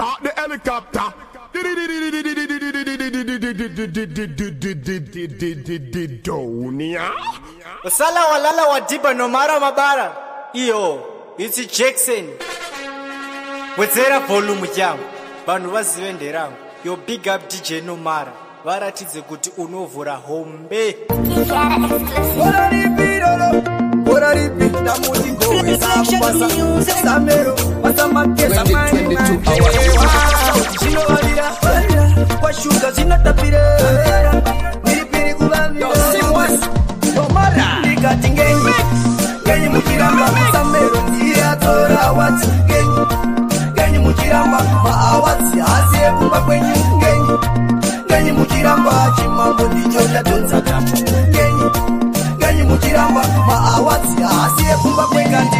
Start the helicopter. Donia. Wasala walala wadiba nomara mabara. Iyo, it's Jackson. Wedzera volume yangu. Vanhu vazive nderangu. Yo big up DJ Nomara. Varatidze kuti unovhura hombe. Kwashuka zvinotapira miripiri kuvavira ndikati ngenyi ngenyi muchiramba Samero ndiye atora awards ngenyi ngenyi muchiramba maawards haasi ekumba kwenyu ngenyi ngenyi muchiramba chimambo ndicho chadhonza tambo ngenyi ngenyi muchiramba maawards haasi ekumba kwekati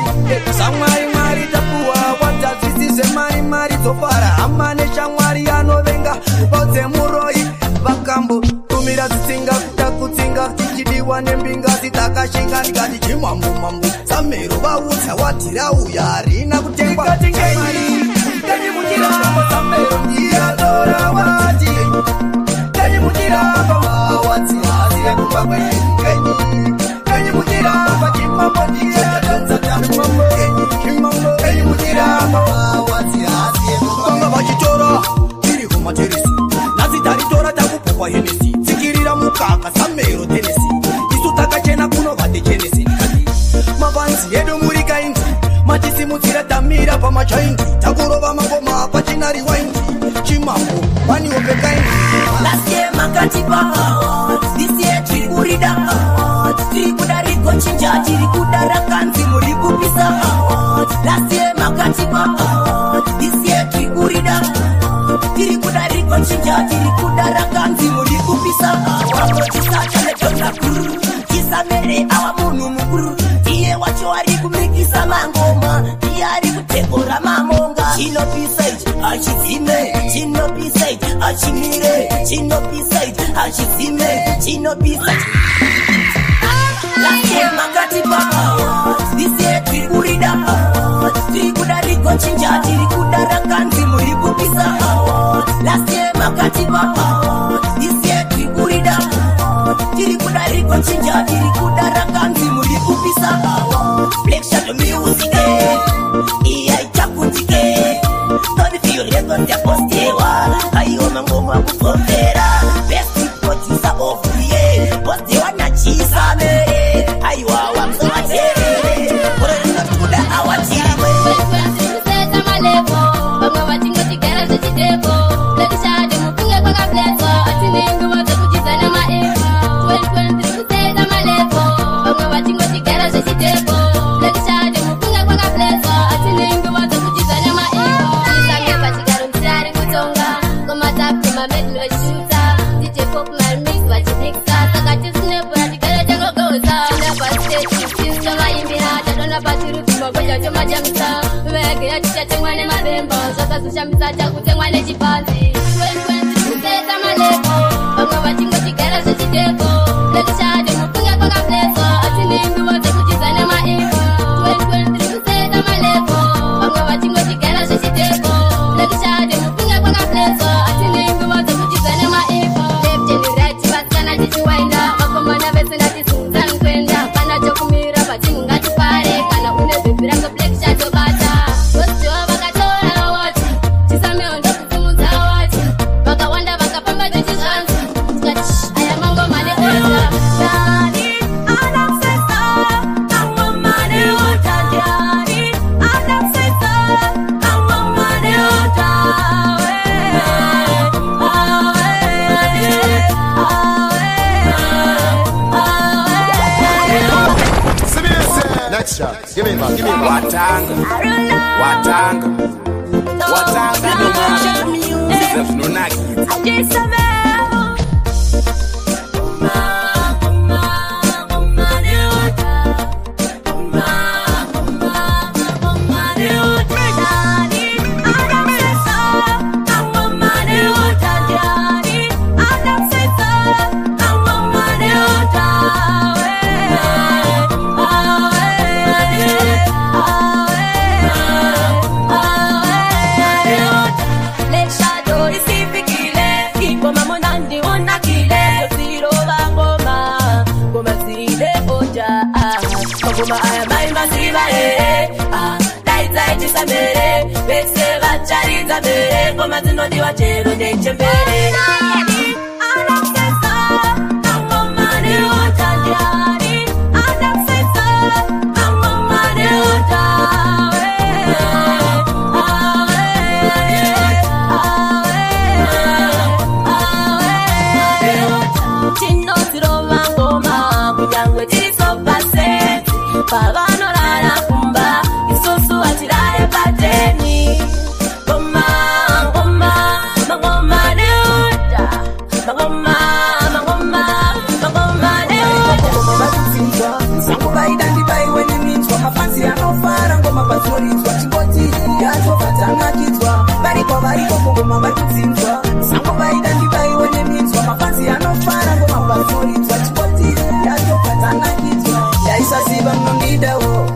samwari mwari tapuwa watazvisi zvemari mari dzofara hama neshamwari anovenga kubodze muroi vakambo tumira dzitsinga takutsinga tichidiwa nembinga dzitakashinga ndikati chimambo mambo Samero vaudza watirauya harina kutengwa ngenyi ngenyi muchiramba Samero ndiye atora wati ngenyi muchiramba maawards haasi ekumba kwenyu ngenyi ngenyi muchiramba chimambo ndiye chadhonza tambo ngenyi ngenyi muchiramba maawards haasi ekumba vanga vachitora tiri kumateresi nhasi taritora takupuwa Hennessy tsikirira mukaka Samero tenesi isu takachena kunova techenesi ndikati mapanzi edu muri kaindi matisimudzira tamira pamachaindi takurova mangoma pachina riwaindi chimambo paniope kaindi. Last year makatipa awards, this year tiri kurida awards, tiri kuda rigochinja, tiri kuda rakanzi muri kupisa awards. Last year makatipa awards, this year tiri kurida, tiri kuda rigochinja, tiri kuda rakanzi muri kupisa awards. Chisachane kuru, chisamere awa munhu mukuru, iye wacho ari kumikisa mangoma, iye ari kutekora mamonga. Chinopisa ichi achidzime, chinopisa ichi achimire, chinopisa ichi achidzime, chinopisa ichi. Last year makatipa awards, this year tiri kurida awards, tiri kuda rigochinja, tiri kuda rakanzi muri kupisa awards. Last year makatipa awards, this year tiri kurida, tiri kuda rigochinja, tiri kuda rakanzi muri kupisa awards. Black Shadow Music, iya ichakundike, Tony Fio Records yapostewa, aiwa mangoma kupopera, best producer of the year, postewa naChisamere, aiwa wamusowaterere, gore rinotoda awatiriwe. Vamwe vachingotigara zvechitepo Black mufunge kwakableswa atine nguva dzekuchidzana maeva 2023 kuseta malevo vamwe vachingotigara zvechitepo Black mufunge kwakableswa atine nguva dzekuchidzana maeva Isange pachigaro ndiri kutonga komatap mamedli vachishuta DJ Pop maremix vachimixa saka tisinepura tigare tangogoza pasiteji tisu tadona pachirupi magoja chomajamisa vege tichatengwa nemabemba zvakazoshamisa takutengwa nechipanzi 2023 kuseta malevo vamwe vachingotigara zvechitepo Black mufunge kwakableswa atine nguva dzekuchidzana maeva 2023 kuseta malevo vamwe vachingotigara zvechitepo Black mufunge kwakableswa atine nguva dzekuchidzana maeva. Left and right vasikana tichiwainda vakomana vese ngatisunzani kuenda pana chokumira vachinhu ngatipare kana une bhebhi rako Black chatobata Bosjoa vakatora wati Chisameo ndokusimudza wati vakawanda vakafamba tichizvanzi tikati aya mangoma neoda. Next shot. Give me back. Give me back. Watanga. Watanga. Watanga Nomara. Zvinonakidza. Oh, Mangoma aya maimaziva here? Dai dzaitisa mbere, vese vacharidza mbere. Ngoma dzinodiwa chero nechembere. Pavanorara kumba, isusu hatirare pateni. Ngoma, ngoma, mangoma neuta. Mangoma, mangoma, mangoma neuta. Ngoma vatsinzwa, sango vaida ndibaiwe neminzwa. Mafanzi anofara ngoma padzoridzwa. Chingoti yatobva tanakidzwa. Variko variko kungoma vatsinzwa. Sango vaida ndibaiwe neminzwa. Mafanzi anofara ngoma padzoridzwa. Chingoti yatobva tanakidzwa. Ndaisaziva munondidawo,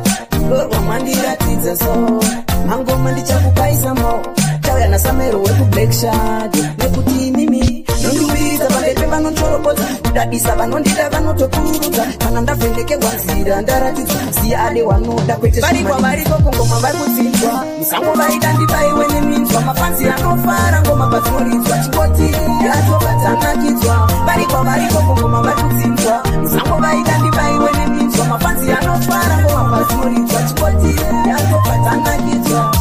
lorwa mwandiratidza so. Mangoma ndichakupaisamo, chauya naSamero wekublack shirt. Nekuti imimi nondiwidza pamberi pevanochoropodza. Kudadisa vanondida vanotopururudza. Kana ndavhendekerwa nzira ndaratidzwa. Siya ade wanoda kwete variko variko kungoma vari kutsinzwa. Musango vaida ndibaiwe neminzwa. Mafanzi anofara ngoma padzinoridzwa. Chingoti yatobva tanakidzwa. Variko variko kungoma vari kutsinzwa. Musango vaida ndibaiwe neminzwa. Mafanzi anofara ngoma padzinoridzwa. Chingoti yatobva tanakidzwa.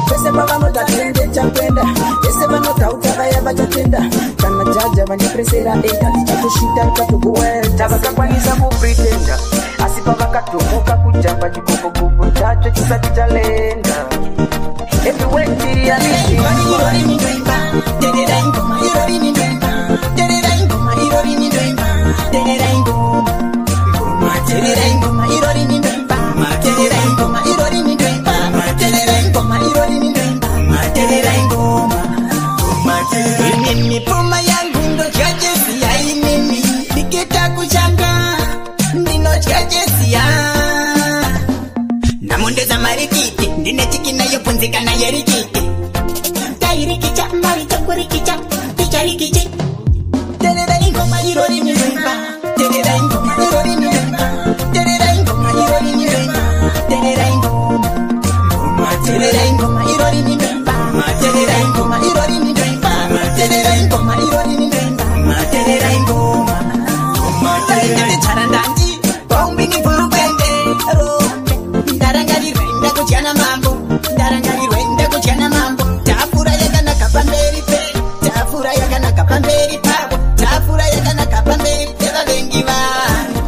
Vese pavanoda tende chakwenda, vese vanotauta vaya vachatenda. Kana jaja vandipresera enda, ndichatoshuta katokuwenda. Vakakwanisa kupretenda, asi pavakatomuka kujamba chikopokopo chacho chisati chalenda. Everywhere tiri alisi. Mipfuma yangu ndodya cheziya inini, ndiketa kushanda ndinodya cheziya. Ndamondeza marikiti, ndine chikina yobvunzikana yerikiti. Tairikicha mari chakurikicha ticharikichi. Tererai ngoma irori ninoimba, tererai ngoma irori ninoimba, tererai ngoma irori ninoimba, tererai ngoma, tererai ngoma irori ninoimba, tererai ngoma irori ninoimba, tererai ngoma irori ninoimba, tererai ngoma. Tairindicharandandi, baumbini bhurugwende rombe. Ndarangarirwa ndakudyana mambo, ndarangarirwa ndakudyana mambo. Tafura yakanaka pamberi pe, tafura yakanaka pamberi pavo, tafura yakanaka pamberi pevavengi vangu.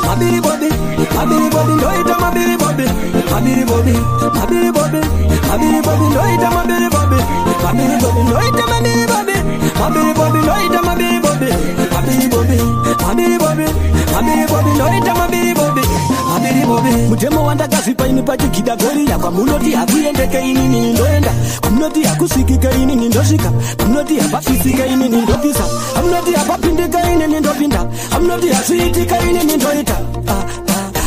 Mabiri bobi, mabiri bobi, ndoita mabiri bobi, mabiri bobi, mabiri bobi, mabiri bobi, ndoita mabiri bobi, mabiri bobi, ndoita mabiri bobi, mabiri bobi, ndoita mabiri bobi, mabiri bobi, mabiri bobi, mabiri bobi, ndoita mabiri bobi, mabiri bobi. Mutemo wandakazvipa ini pachigida goriya, kwamunoti hakuendeke inini ndoenda, kwamunoti hakusvikike inini ndosvika, kwamunoti hapafisike inini ndopisa, kwamunoti hapapindike inini ndopinda, kwamunoti hazviitike inini ndoita.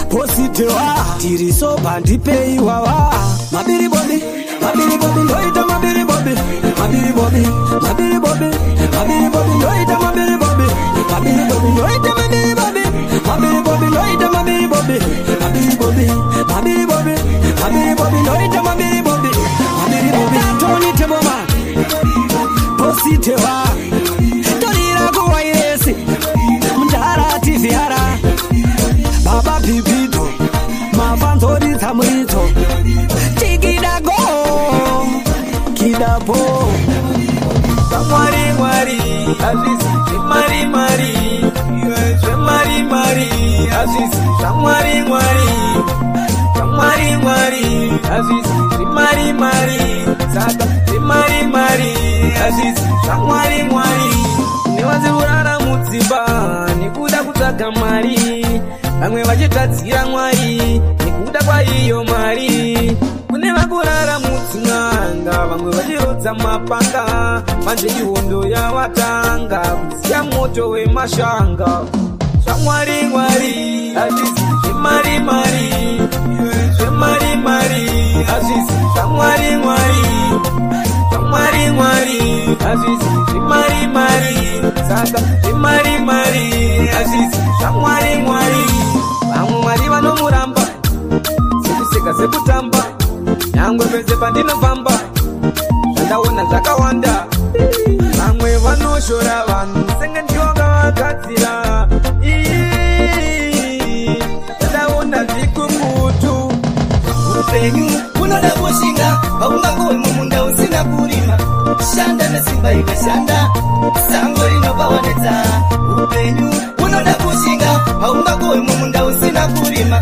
Positewa tiri soba ndipei wawa. Mabiri bobi, mabiri bobi, ndoita mabiri bobi, mabiri bobi, mabiri bobi, mabiri bobi, ndoita mabiri bobi, mabiri bobi, ndoita mabiri bobi, mabiri bobi, ndoita mabiri bobi, mabiri bobi, mabiri bobi, mabiri bobi, ndoita mabiri bobi, mabiri bobi. Tony Teboma, positewa, torira kuwairesi, mundara tiviara. Baba pipito, mafanzoridza muridzo. Chikida go, kidapo. Mwari mwari, hazvisi zvemari mari, zvemari mari, hazvisi zvamwari mwari, zvamwari mwari, hazvisi zvemari mari, saka zvemari mari, hazvisi zvamwari mwari. Nevanzi kurara mudzimba nekuda kutsvaga mari, vamwe vachitadzira Mwari nekuda kwaiyo mari. Kune vakurara mudzin'anga, vamwe vachirodza mapanga, manje ihondo yawatanga kuziya moto wemashanga. Zvamwari mwari, hazvisi zvemari mari, zvemari mari, hazvisi zvamwari mwari, zvamwari mwari, hazvisi zvemari mari, saka zvemari mari, hazvisi zvamwari mwari. dzekutamba, nyangwe pese pandinofamba zvandaona zvakawanda. Vamwe vanoshora vanhu senge ndivo vagadzira. Zvandaona zvikukutu. Upenyu unoda kushinga, haungangowe mumunda usina kurima. Shanda nesimba iwe shanda, sango rinopawanetsa. Upenyu unoda kushinga, haungangowe mumunda usina kurima.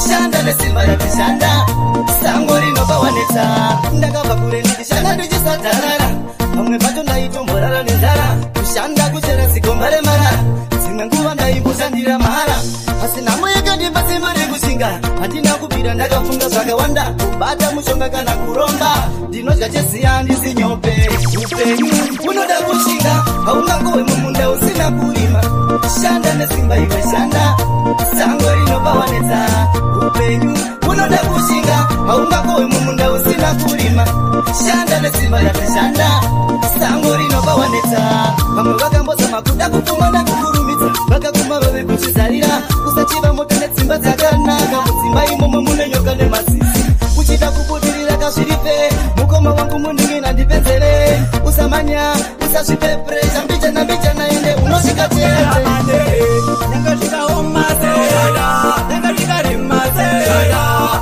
Shanda nesimba iwe shanda, sango rinopawanetsa. Ndakabva kure ndichishanda ndichisatarara, pamwe pacho ndaitomborara nenzara. Kushanda kuchera zigomba remarara, dzimwe nguva ndaimboshandira mahara. Asi nhamo yakandipa simba rekushinga, handina kubvira ndakafunga zvakawanda. Kubata mushonga kana kuromba, ndinodya cheziya handisi nyope. Upenyu unoda kushinga, haungangowe mumunda usina kurima. Shanda nesimba iwe shanda, sango rinopawanetsa. Upenyu unoda kushinga, haungangowe mumunda usina kurima. Shanda nesimba iwe shanda, sango rinopawanetsa. Vamwe vakambozama kuda kupfuma nekukurumidza, vakaguma vave kuchizarira. Usachiva moto netsimba dzakanaka, mudzimba imomo mune nyoka nemazizi. Uchida kubudirira kazviripe, mukoma wangu munin'ina ndipedzere. Usamanya, usazvipe presha, mbichana mbichana ende unosvika chete. Nyanga zvikaoma sei, nyanga zvikarema sei,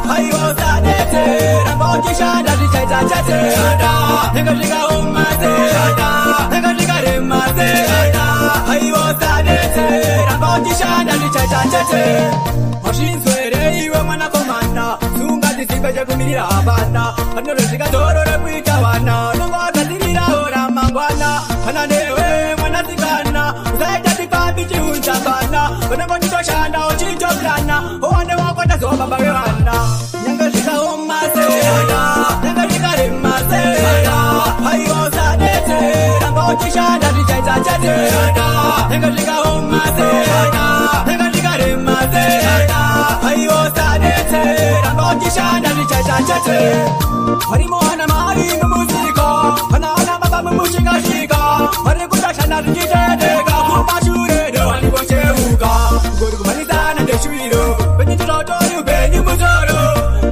haiwa usadete, ramba uchishanda zvichaita chete. Nyanga zvikaoma sei, nyanga zvikarema sei, haiwa usadete, ramba uchishanda zvichaita chete. Wazvinzwere iwe mwanakomana, sungadzisimbe chekumirira hapana. Panorozvika dzoro rekuita vana, unonga wagadzirirawo ramangwana. Kana newe mwanasikana, usaita chipfambi chiunza vana. Unenge uchitoshanda uchitoplana, uwane wako ndazova baba vevana. Nyanga zvikaoma sei, nyanga zvikarema sei, haiwa usadete, ramba uchishanda zvichaita chete. Nyanga zvikaoma sei, nyanga zvikarema sei, haiwa usadete, ramba uchishanda zvichaita chete. Varimo vana mari mumusika, vana vana baba mumushikashika, vari kutoshanda zvichitendeka, kumashure ndovanikocheuka. Kuri kumhanyisana ndeshuviro, penyu tinotori upenyu musoro,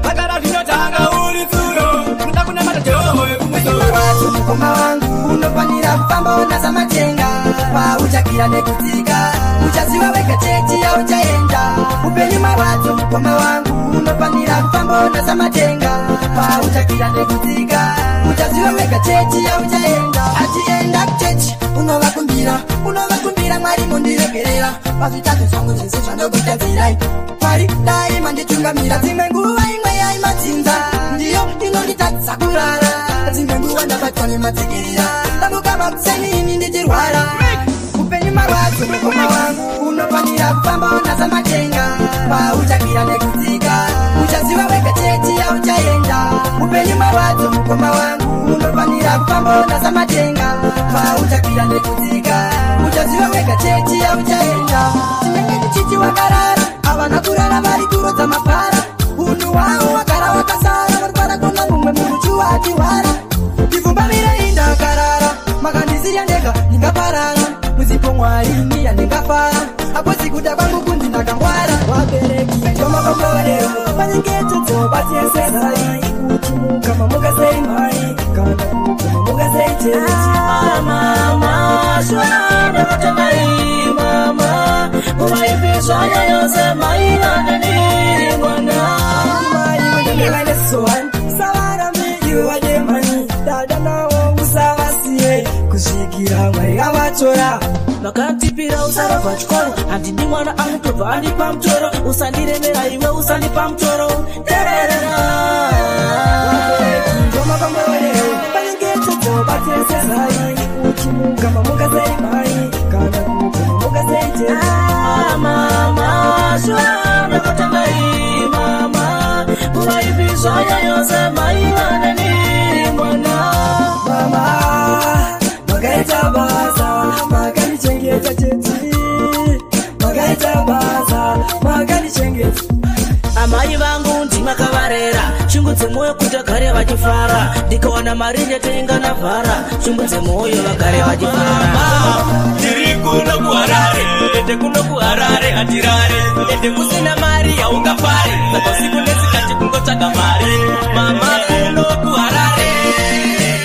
pakara zvinotanga uri tsuro, unoda kunamata Jehovha wekumusoro. Mukoma wangu unofanira kufamba unasamatenga, pauchakwira nekutsika, uchaziva wega chechi yauchaenda. Upenyu marwadzo, mukoma wangu unofanira kufamba unasamatenga, pauchakwira nekutsika, uchaziva wega chechi yauchaenda. Achienda kuchechi unovakumbira, unovakumbira Mwari mundiregerera pazvitadzo zvangu zvese zvandokutadzirai. Mwari dai manditungamira, dzimwe nguva imwe yaimadzinza ndiyo inonditadzisa kurara. Dzimwe nguva ndabatwa nematsikirira, ndamuka makuseni ini ndichirwara. Upenyu marwadzo, mukoma wangu unofanira kufamba unasamatenga, pauchakwira nekutsika, uchaziva wega chechi yauchaenda. Upenyu marwadzo, mukoma wangu unofanira kufamba unasamatenga, pauchakwira nekutsika, uchaziva wega chechi yauchaenda. Tinenge tichiti wakarara, havana kurara vari kurodza mapara. Unhu hwavo wakara wakasara, varipara kona mumwe munhu chuwa achirwara. Ndivhumbamire indakarara, makandisiya ndega ndingaparara. Muzipo Mwari ndiya ndingafara, hakusi kuda kwangu kunzi ndakangwara. Vabereki ndomakomborero, panyengetedzo batesesai, uchimuka mamuka sei mai, kana kuka mamuka sei tete. Mama, shona ndakatamai mama, uvaipishwa yose mai vaneni mwana. Mai wenengevanesoani, savarami iwe vademani, dada nawo usavasiye, kusvikira Mwari avatora. Makatipira usarova chikoro, handidi mwana anotobva andipa mutoro, usandiremera iwe usandipa mutoro. Tererera. Ndomakomborero, panyengetedzo batesesai, uchimuka mamuka sei mai, kana kuka mamuka sei tete. Mama, shona ndakatamai mama, uvaipishwa yose mai vaneni mwana. Mama, makaita basa, makandichengeta cheti, makaita basa, makandichengeta. Amai vangu ndimakavarera, shungu dzemwoyo kuti vagare vachifara. Ndikawana mari ndotenga navhara, shungu dzemwoyo vagare vachifara. Tiri kuno kuHarare, ende kuno kuHarare hatirare, ende kusina mari haungafare, saka usiku nesikati nesikati kungotsvaga mari. Mama kuno kuHarare,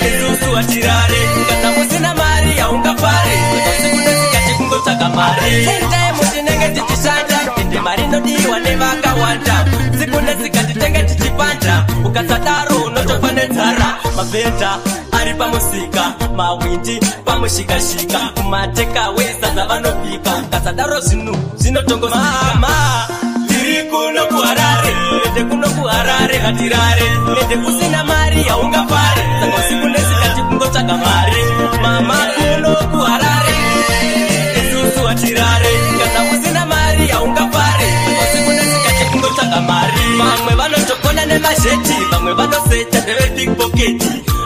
isusu hatirare. Kana usina mari haungafare. Usiku nesikati kungotsvaga mari. Time tinenge tichishanda, ende mari inodiwa nevakawanda. Siku nesikati tenge tichipanda, ukasadaro unotofa nenzara. Mavhenda ari pamusika, mawindi pamushikashika, kumateka wesadza vanobika, ukasadaro zvinhu zvinotongosika. Mama, tiri kuno kuHarare, ende kuno kuHarare hatirare, ende usina mari haungafare. Saka usiku nesikati kungotsvaga mari. Mama kuno kuHarare, isusu hatirare. Kana usina mari haungafare. Saka usiku nesikati kungotsvaga mari. Vamwe vanotokona nemazheti, vamwe vanosecha ndevepickpocket,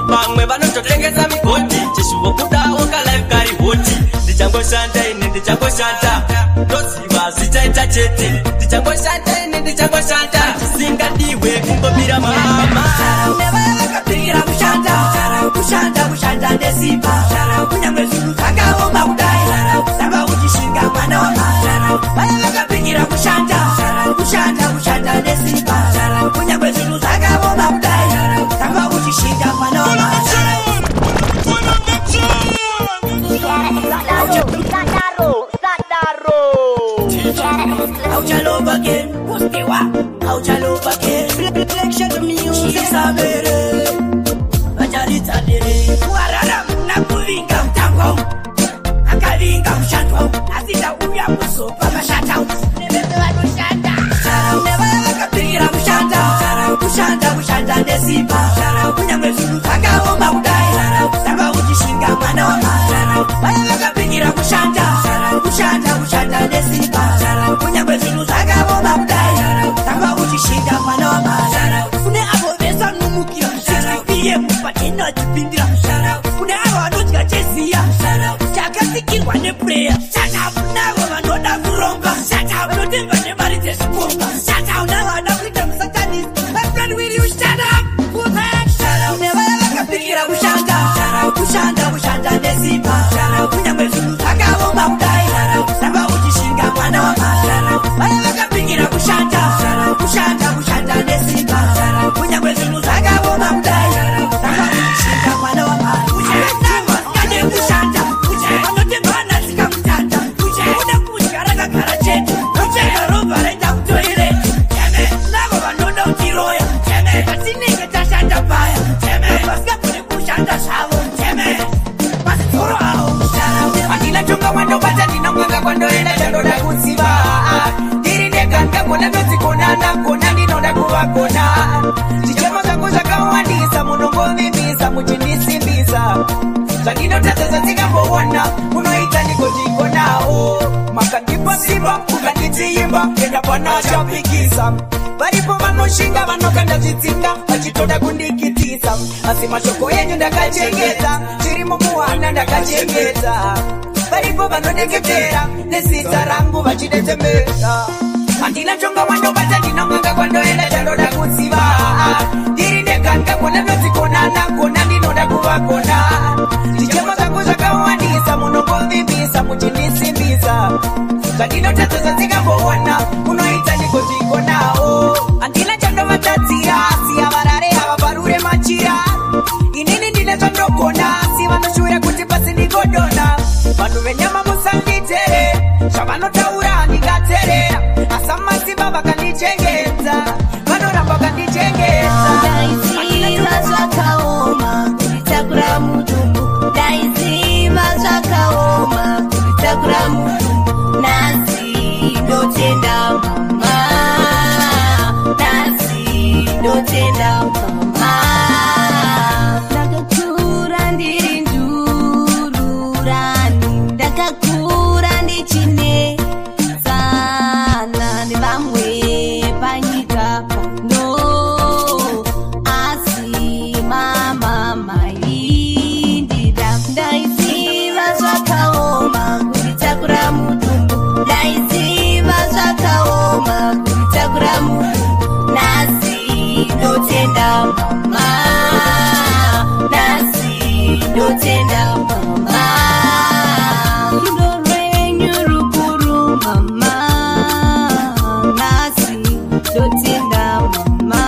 vamwe vanototengesa migoti. Chishuvo kudawo kalife kari hot. Ndichangoshanda ini, ndichangoshanda, ndoziva zvichaita chete. Ndichangoshanda ini, ndichangoshanda, chisingadiwe kungomira. Mama, Nevaya vakapirira kushanda, kushanda, kushanda nesimba, kunyangwe zvinhu zvakaoma kudai, saka uchishinga mwana wama. Vaya vakapirira kushanda, kushanda, kushanda nesimba, kunyangwe zvinhu zvakaoma kudai, saka uchishinga mwana wama. Auchaloba again, Postewa, Auchaloba again. Black Shadow Music, Sabere, Vacharitsa Dere, Warara, Nakuvinga, Mtango, Akavinga, Mshandwa, Asita uya kusopa mashata, Nevese vanoshanda, Nevaya vakapirira kushanda, kushanda, kushanda nesimba, kunyangwe zvinhu zvakaoma kudai, saka uchishinga mwana wama. Vaya vakapirira kushanda, kushanda, kushanda nesimba, kunyangwe zvinhu zvakaoma kudai, saka uchishinga mwana wama. Kune avo vesanumukira 6 p.m. patena vachipindira, kune avo vanodya cheziya chakasikirwa nepureya, navo vanoda kuromba, vanotemba nemari dzezvikomba, navo vanoda kuita musatanist. My friend, will you shut up? Put that nevaya vakapikira kushanda, kushanda, kushanda nesimba, kunyangwe zvinhu zvakaoma kudai, saka uchishinga mwana wama. Vaya vakapikira kushanda, kushanda, kushanda nesimba, kunyangwe zvinhu zvakaoma kudai, saka uchishinga mwana wama. Kushanda vasikade kushanda, vanotemba vanatsika mutanda, kuda kudya rakagara chete, rovha raenda kutoireti, navo vanoda kutiroya patinenge tashanda paya, vasingagoni kushanda zvavo mazitsoro avo. Handina chonga kwandobata, ndinonganga kwandoenda, chandoda kuziva. Ndiri ndega ndikagona ndodzikonana kona, ndinoda kuvakona. Zvichemo zvangu zvakawandisa, munongovimbisa muchindisimbisa. Zvandinotadza zvandingamboona, munoita ndigochikonawo. Makandipa simba, mukanditiimba, enda pana chapikisa. Varipo vanoshinga, vanokanda zvitsinga, vachitoda kundikitisa. Asi mashoko enyu ndakachengeta, chirimo muhana ndakachengeta. Varipo vanodeketera nezita rangu vachidetembera. Handina chonga kwandobata, ndinonganga kwandoenda, chandoda kuziva. Ndiri ndega ndikagona ndodzikonana kona, ndinoda kuvakona. Zvichemo zvangu zvakawandisa, munongovimbisa muchindisimbisa. Zvandinotadza zvandingamboona, munoita ndigochikonawo. Handina chandovatadzira, asi avarare havaparure machira. Inini ndine zvandogona, asi vanoshuvira kuti pasi ndigodona. Vanhu venyama musanditere, zvavanotaura ndingaterera. Asi masimba vakandichengeta, vanoramba vakandichengeta. Ndaiziva zvakaoma kutakura mudumbu, ndaiziva zvakaoma kutakura mudumbu. Nhasi ndotenda mama, nhasi ndotenda mama. Ndakakura ndiri ndururani, ndakakura ndichinetsana nevamwe panyika pano, asi mama maindida. Ndaiziva zvakaoma kutakura mudumbu, ndaiziva zvakaoma kutakura mudumbu. Nhasi ndotenda mama, nhasi ndotenda mama. Rudo rwenyu rukuru mama, nhasi ndotenda mama.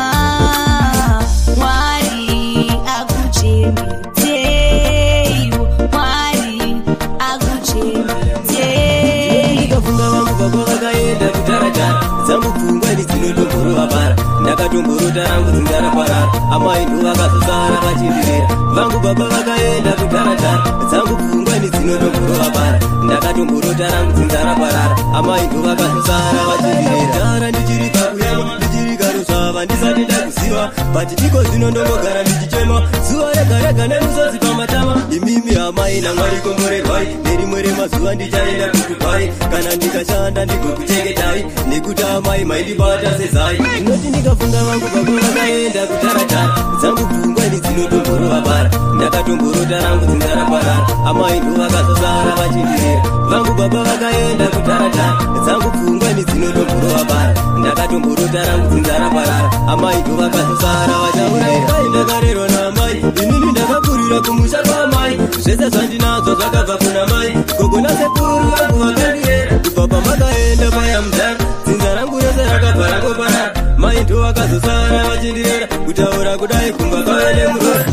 Ndakamborota rangu dzinza raparara, amai ndo vakazosara vachindirera. Vangu baba vakaenda kutaratara, dzangu pfungwa ini dzinotomborova bara. Ndakatomborota rangu dzinza raparara, amai ndo vakazosara vachindirera. Tara ndichiri kakuyama, ndichiri karusvava, ndisati ndakuziva. But iko zvino ndongogara ndichichema, zuva rega rega nemusodzi pamatama. Imimi amai naMwari komborerwai, nerimwe remazuva ndichaenda kuDubai. Kana ndikashanda ndigokuchengetai, nekuti amai maindibata sezai. Ndinoti ndikafunga vangu baba vakaenda kutaratara, dzangu pfungwa ini dzinotomborova bara. Ndakatomborota rangu dzinza raparara, amai ndo vakazosara vachindirera. Vangu baba vakaenda kutaratara, dzangu pfungwa ini dzinotomborova bara. Ndakatomborota rangu dzinza raparara, amai ndo vakazosara vachindirera. Ndakarerwa naamai, inini ndakakurira kumusha kwaamai. Zvese zvandinazvo zvakabva kuna mai, gogo nasekuru vangu vakandirera. Kubva pamakaenda paya mudhara, dzinza rangu rese rakabva rangoparara. Mai ndo vakazosara vachindirera, kutaura kudai kumba kwave nemurora.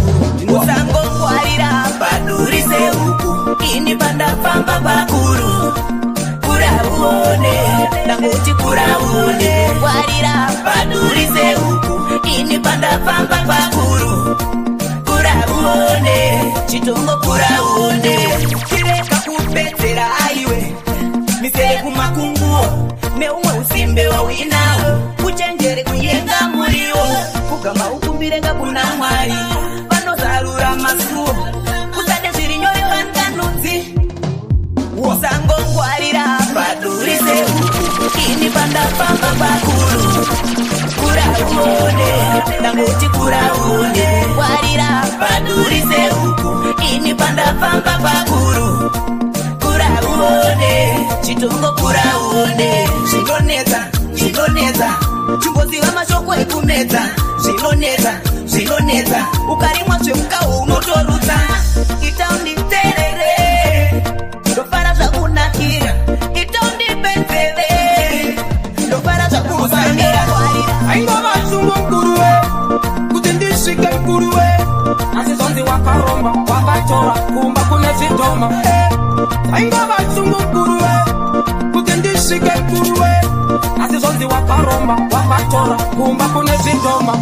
Usangongwarira paduri sehuku, ini pandafamba pakuru. Kura uone, ndangoti kura uone. Ngwarira paduri sehuku, ini pandafamba pakuru. Kura uone, chitongo kura uone. Chireka kupedzera aiwe, misere kumakunguo, neumwe usimbe wauinawo. Uchenjere kuyenga muriwo, kugama ukumbire kuna Mwari. Vanozarura masuo, usade zviri nyore vanganudzi. Usangongwarira paduri sehuku, ini pandafamba pakuru. Kura uone, ndangoti kura uone. Ngwarira paduri sehuku, ini pandafamba pakuru. Kura uone, chitongo kura uone. Zvinonetsa, zvinonetsa, chimboziva mashoko ekumedza. Zvinonetsa, zvinonetsa, ukarimwa zvemukawo unotorutsa. Ita unditerere, ndofara zvakunakira. Ita undipedzere, ndofara zvakusangira. Aingova shungu mukuruwe, kuti ndisvike mukuruwe. Asi zvonzi wakaromba, wakatora, kumba kune zvidhoma. Aingova shungu mukuruwe, kuti ndisvike mukuruwe. Asi zvonzi wakaromba, wakatora, kumba kune zvidhoma.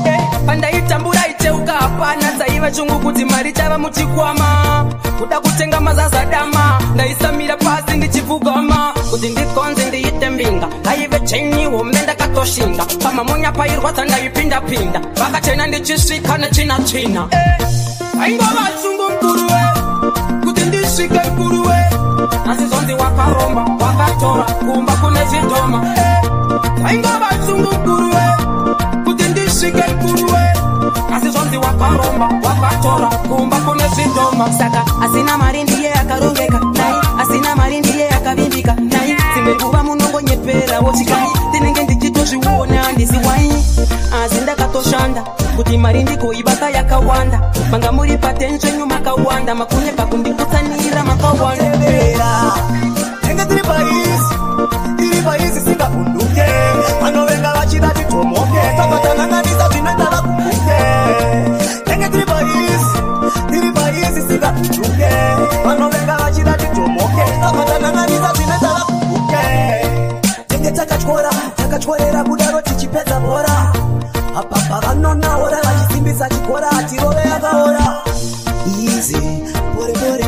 Pandaitambura icheuka hapana, dzaiva shungu kuti mari chava muchikwama. Kuda kutenga mazazadama, ndaisamira pasi ndichipfugama. Kuti ndikonze ndiite mbinga, aive cheni hombe ndakatoshinga. Pamamonya pairwadza ndaipinda-pinda, vakachena ndichisvika nechina-china. Aingova shungu mukuruwe, kuti ndisvike mukuruwe. Asi zvonzi wakaromba, wakatora, kumba kune zvidhoma. Aingova shungu mukuruwe, kuti ndisvike mukuruwe. Asi zvonzi wakaromba, wakatora, kumba kune zvidhoma. Saka asina mari ndiye akarongeka nai, asina mari ndiye akavimbika nai. Dzimwe nguva munongonyeperawo chikai, ndinenge ndichitozviona handisi wai. Asi ndakatoshanda kuti mari ndikoibata yakawanda. Manga muri patension makawanda, makunyepa kundikutsanira makawanda. Tenge tiri paisi, tiri paisi singapunduke. Vanovenga vachida titomoke, takatananganisa zvinoita vakumbuke. Tenge tiri paisi, tiri paisi singapunduke. Vanovenga vachida titomoke, takatananganisa zvinoita vakumbuke. Tenge takatyora, takatyorera kudaro tichipedza bhora. Apapa vanonaora vachisimbisa chikora, tirove yakaora. Easy, pore pore,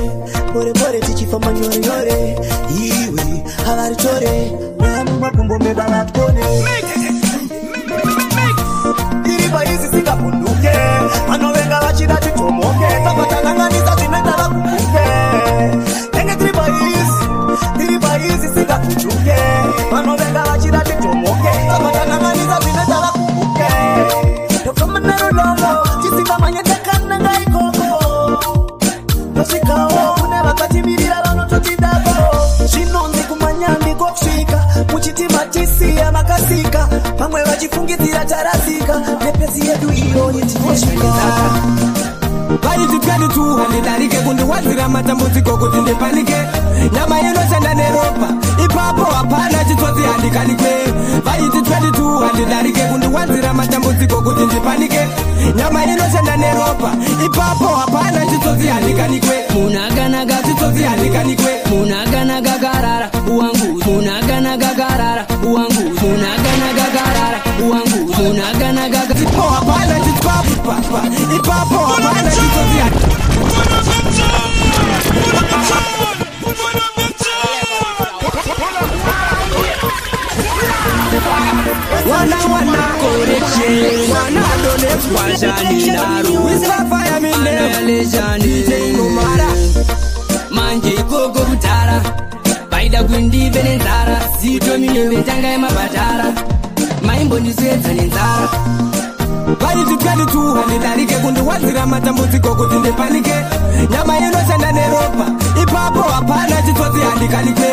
pore pore tichifamba nyore nyore. Iwe havaritore, vamumakumbo meba vatkone. Tiri paisi singapunduke, vanovenga vachida titomoke, takatananganisa zvinoita vakumbuke. Tenge tiri paisi singapunduke, vanovenga vachida titomoke, takatananganisa zvinoita vakumbuke. Tofamba nerulolo, tisingamanye takananga ikoko. Tosvikawo kune vakatimirira vanototidako. Zvinonzi kumanya ndiko kusvika, muchiti matisiya makasika. Vamwe vachifungidzira tarasika, nepesi yedu iyoyi tinosvika. Vaiti 22 handidarike, kundiwadzira matambudziko kuti ndipanike. Nyama inoshanda neropa, ipapo hapana chitsotsi handikanikwe. Vaiti 22 handidarike, kundiwadzira matambudziko kuti ndipanike. Nyama inoshanda neropa, ipapo hapana chitsotsi handikanikwe. Munhu akanaka chitsotsi handikanikwe. Munhu akanaka karara wangu, munhu akanaka karara wangu, munhu akanaka karara wangu, munhu akanaka. hapana chitpapa ipapo hapana chitsotsi. Wana wana correction, wana donate Jani naru Wizla fire me name DJ Nomara. Manje ikoko kutara vaida kundive nenzara zito minembe tanga yemabhatara maimbondiswedza nenzara vaiti 22 handidarike kundiwadzira matambudziko kuti ndipanike nyama inoshanda neropa ipapo hapana chitsotsi handikanikwe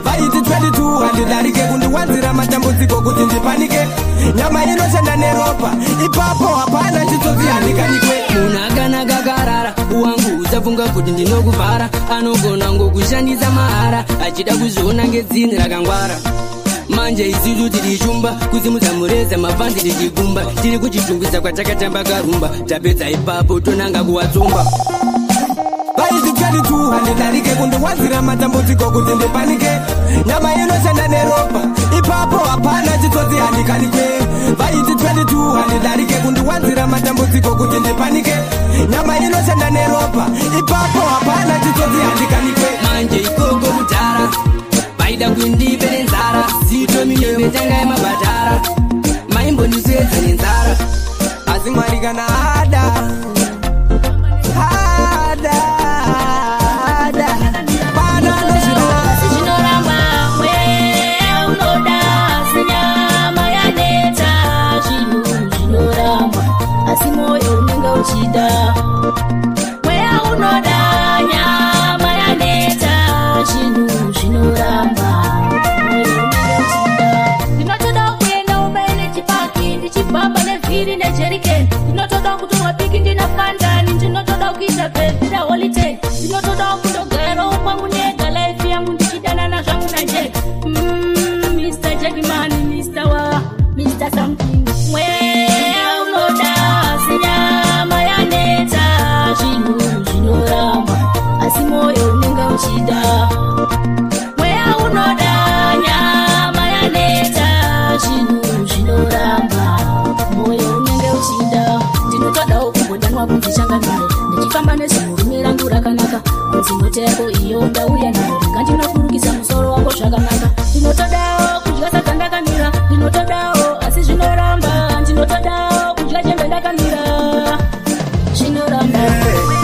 vaiti 22 handidarike kundiwanzira matambudziko kuti ndipanike nyama inoshanda neropa ipapo hapana chitsotsi handikanikwe. Munhu akanaka akarara wangu usafunga kuti ndinokuvhara anogona ngokushandisa mahara achida kuzviona ngedzini rakangwara. Manje isusu tiri shumba kusimudza mureza mabvanzi tichigumba tiri kuchitungisa kwatakatamba karumba tapedza ipapo tonanga kuwatsumba. Vaiti 22 handidarike kundiwanzira matambudziko kuti ndipanike nyama inoshanda neropa ipapo hapana chitsotsi handikanikwe vaiti 22 handidarike kundiwanzira matambudziko kuti ndipanike nyama inoshanda neropa ipapo hapana chitsotsi handikanikwe. Manje ikoko kutara vaida kundipe nenzara zito minembe tanga yemabhatara maimbondiswedza nenzara. Asi Mwari kana ada ada ada pana zvinoramba mweya unoda asi nyama yaneta zvinhu zvinoramba asi moyo unenge uchida mweya unoda nyama yaneta zvinhu zvinoramba moyo unenge uchida. Ndinotoda kuenda umaine chipaki ndichifamba nevhiri nejerikeni ndinotoda kutorwa piki ndina fandani ndinotoda kuita bhebhi holiday ndinotoda kundogarawo kwangu ndega life yangu ndichidanana zvangu naJack. Mr. Jackman, Mr. Wa, Mr. Something. Mweya unoda asi nyama yaneta zvinhu zvinoramba asi moyo unenge uchida mweya unoda nyama yaneta zvinhu zvinoramba moyo unenge uchida. Ndinotodawo kumbodanwa kunzi changamire ndichifamba nezimurume rangu rakanaka kunzi mota yako iyo ndauya nayo ngandinokurukisa musoro wako zvakanaka. Ndinotodawo kudya sadza ndakamira ndinotodawo asi zvinoramba ndinotodawo kudya chembe ndakamira zvinoramba.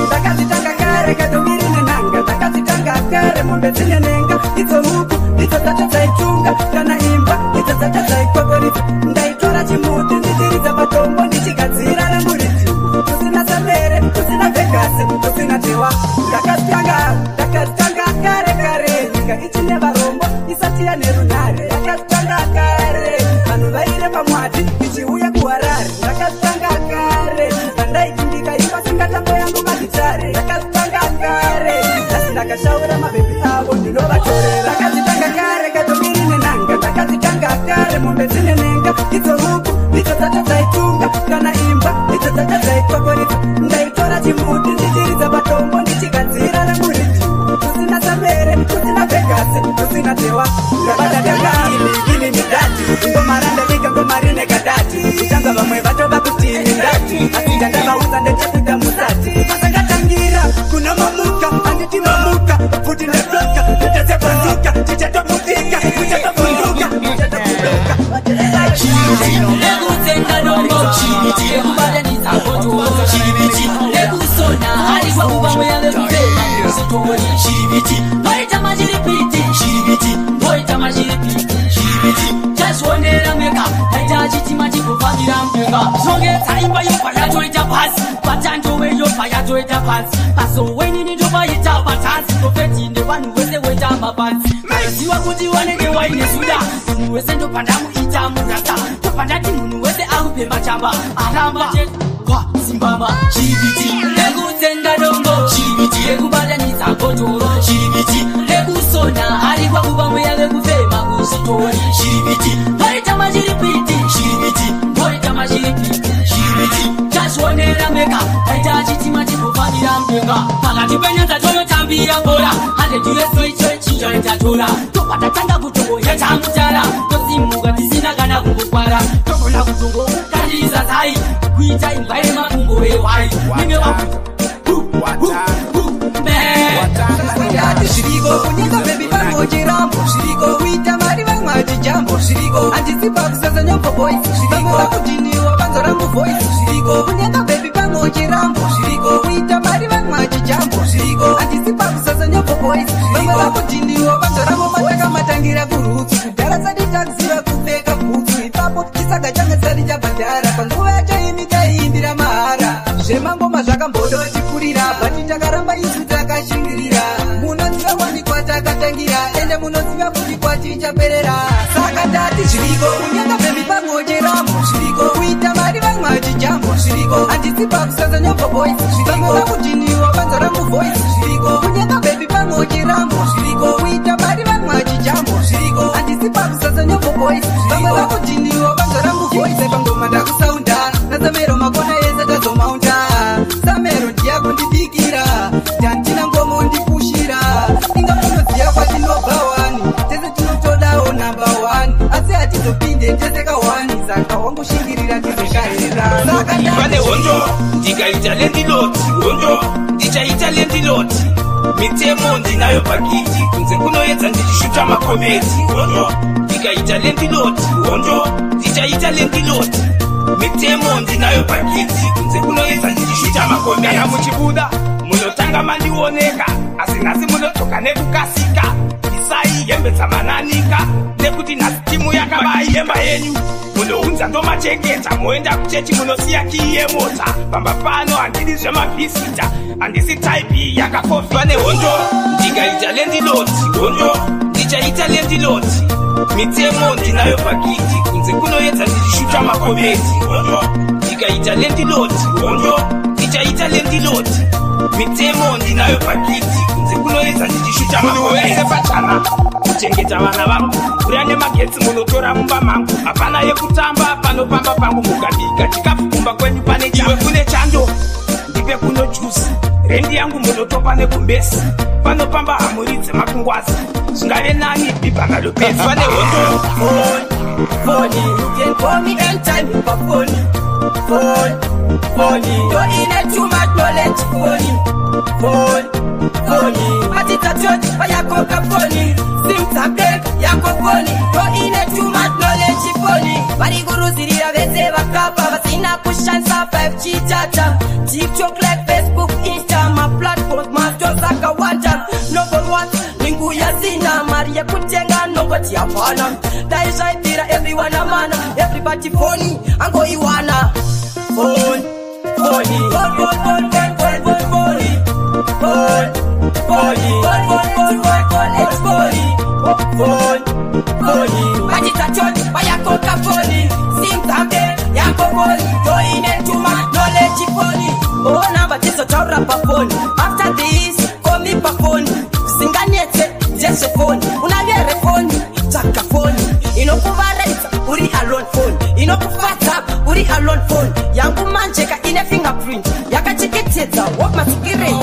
Takadzitanga kare katomiri nenanga takadzitanga kare mombe dzine nenga idzo huku idzo dzacho dzaitunga kana imba idzo dzacho dzaikokoridza ndaitora chimuti ndichiridza matombo ndichigadzira rangu riti kusina samere kusina vhegasi kusina tewa. Ndakazitanga kare kare nyika ichine varombo isati yane runhare. Ndakazitanga kare vanhu vaire pamwati ichiuya kuHarare. Ndakazitanga kare vandaiti ndikaimba singatambo yangu magitare. Ndakazitanga kare nhasi ndakashaura mabhebhi avo ndinovatorera. Ndakazitanga kare katomiri nenanga ndakazitanga kare mombe dzine nenga idzo huku idzo dzacho dzaitunga kana imba idzo dzacho dzaikokoridza ndaitora chimuti ndichiridza matombo ndichigadzira rangu riti kusina samere kusina vhegasi kusina tewa. Ini ndati ngoma randavika ngoma rine kadati kutanga vamwe vatova kutini ndati asi chandavaudza ndechekuita musati masangatangira kuna mamuka handiti mamuka pfuti nebloka tichazebvanduka tichatomutika tichatofunduka tichatofunduka. Nekutsenga dombo nekubatanidza bhotoro nekusona harikwa kuva mweya wekufema kusitori poita machiripiti poita machiripiti chazvionera meka taita chitima chigofambira meka zvinongetsa imba yobva yatoita pasi patandove yobva yatoita pasi pasowenini ndopaita patanzi profeti nevanhu vese woita mapanzi ziva kuti wanenge waine zuda munhu wese ndopandamuita murasa ndopandati munhu wese akupemba chamba aramba kwa zimbama chiripiti nekutsenga dombo chiripiti nekubatanidza bhotoro chiripiti nekusona arikwa kuva mweya wekufema kusitori chiripiti poita machiripiti chiripiti poita machiripiti chiripiti chazvionera meka taita chitima chigofambira mudenga pakati penyanza tonotambira bhora 100 US icho chichoitatora tobva tatanga kutongoyeta mutara tosimuka tisina kana kumbokwara togona kutongokukandisa zai Kuita imbwa yemakumbo ewai. Ninge wakuita Ndati zviriko kunyenga baby vangu chirambo zviriko kuita mari vamwe achijambo zviriko handisipa kusasa nyobvo boys zviriko vakudhiniwa vanzo rangu voice zviriko kunyenga baby vangu chirambo zviriko kuita mari vamwe achijambo zviriko handisipa kusasa nyobvo boys vamwe vakudhiniwa vanzo rangu mataka matangira kurutsu kudhara sati takuziva kupfeka bhutsu ipapo chisaga change sati chabhadhara panguva yacho imi taiimbira mahara zvemangoma zvakambodotikurira bhati takaramba isu takashingirira munoziva wanikwa takatangira ende munoziva futi kwatichaperera saka ndati zviriko kunyenga baby pamwe chirambo zviriko kuita mari vamwe achijambo zviriko handisipa kusasa nyobvo boys zviriko vakudhiniwa vanzo rangu voice zviriko kunyenga baby pamwe chirambo zviriko kuita mari vamwe achijambo zviriko handisipa kusasa nyobvo boys vamwe vakudhiniwa vanzo rangu voice pangoma ndakusaunda nasamero makona ese tazomaunda samero ndiyakundibikira tantina ngomo ndipushira inga munoziya kwatinobva wani tese tinotodawo namba 1 asi hatizopinde tese ka1 saka wangushingirira tizoshahira pane hondo ndikaita lendiloti hondo ndichaita lendiloti mitemo ndinayo pakiti kunze kunoedza ndichishuta makometi hondo ndikaita lendiloti hondo ndichaita lendiloti mitemo ndinayo pakiti kunze kunoedza ndichishuta makometi kana muchibuda munotanga mandioneka asi nhasi munodzoka nekukasika isai hembe dzamananika nekuti nhasi timu yakabai hemba yenyu munounza ndomachengeta moenda kuchechi munosiya kiyi yemota pamba pano handidi zvemabhisita handisi taipi yakakofa nehondo ndikaita lendiloti hondo ndichaita lendiloti mitemo ndinayo pakiti kunze kunoedza ndichishuta makometi hondo ndikaita lendiloti hondo ndichaita lendiloti mitemo ndinayo pakiti kunze kunoedza ndichishuta makometi pachana kuchengeta vana vangu kurya nemagetsi munotora mumba mangu hapana yekutamba panopamba pangu mukabika chikafu kumba kwenyu pane iwe kune chando ndipe kuno jusi rendi yangu munotopa nekumbesi panopamba hamuridze makungwazi zvingave nani bhibha nalopesi pane hondo Phone, you can call me anytime pa phone. Phone, phone, you're in a too much knowledge. Phone, phone, phone. Atita church pa yako ka phone. Sim tablet yako phone. You're in a too much knowledge. Phone. Bari guruzirira vese vakapa vasina kushandisa 5G data. TikTok like Facebook, Insta, my platforms, my stores akawanda. No one wants ningu yasina mari yekutenga nongoti hapana. Dai zvaibvira everyone amana everybody phone angoiwana. Phone, phone, phone, phone, phone, phone, phone, phone, phone, phone, phone, phone, phone, phone, it's phone, phone, phone. Batita choni payakoka phone, sim tambe yako phone, join into my knowledge phone. Oh namba tizotaura pa phone. After this, call me pa phone. Singanetse jese phone, unavere phone, tsaka phone. Inokuvaraidza uri alone phone, inokufadza uri alone phone. Yangu manjeka ine fingerprint yakacheketedza wamasikire.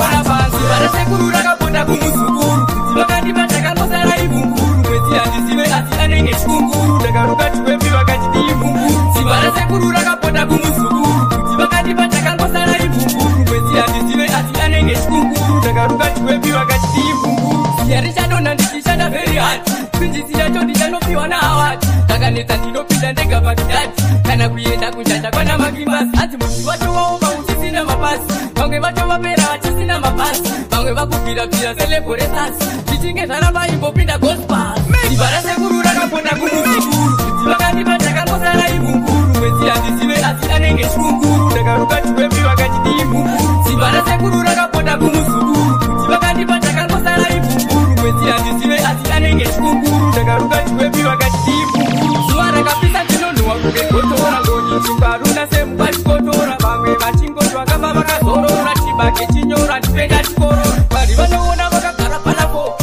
Varasekuru rakaponda kumuzukuru vakandipa ndakangosara ibunguru mwedzi handizive asi anenge chikunguru ndakaruka chiwepi vakachiti ibunguru dziva rasekuru rakaponda kumuzukuru kuti vakandipa ndakangosara ibunguru mwedzi handizive asi anenge chikunguru ndakaruka chiwepi vakachiti ibunguru ziya richadonha ndichishanda very hard pinjisi yacho ndichanopiwa naawati ndakanetsa ndinopinda ndega bagidati kana kuenda kunjanja kwana makimasi hanzi muti wacho waoma uchisina mapasi vamwe vacho vapera vachisina mapasi vamwe vakubvirabvira selegoresasi zvichinge zvaramba imbopinda gospel dziva rasekuru rakaponda kumuzukuru kuti vakandipa ndakangosara ibunguru mwedzi handizive asi anenge chikunguru ndakaruka chiwepi vakachiti ibunguru dziva rasekuru rakaponda kumuzukuru kuti vakandipa ndakangosara ibunguru mwedzi handizive asi anenge chikunguru ndakaruka chiwepi vakachiti ibunguru zuva rakapisa ndinonhuwa kunge gotora ngoni chimbaruna semupachikotora vamwe vachingoti vakamba vakazorora chibage chinyora ndipenga chikorora vanhu vanoona vakagara panapo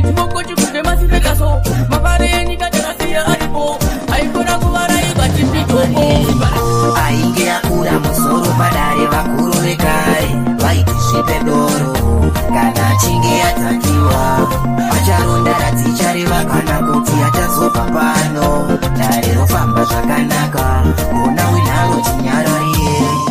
ndimokoti kunge masivekaso mafare enyika takasiya aripo aikona kuvaraigwa chipitoko ainge akura musoro padare vakuru vekare vaiti svipe doro kana achinge atakiwa acharonda radzichareva kana kuti achazobva pano dare rofamba zvakanaka gona wenharo chinyarariye.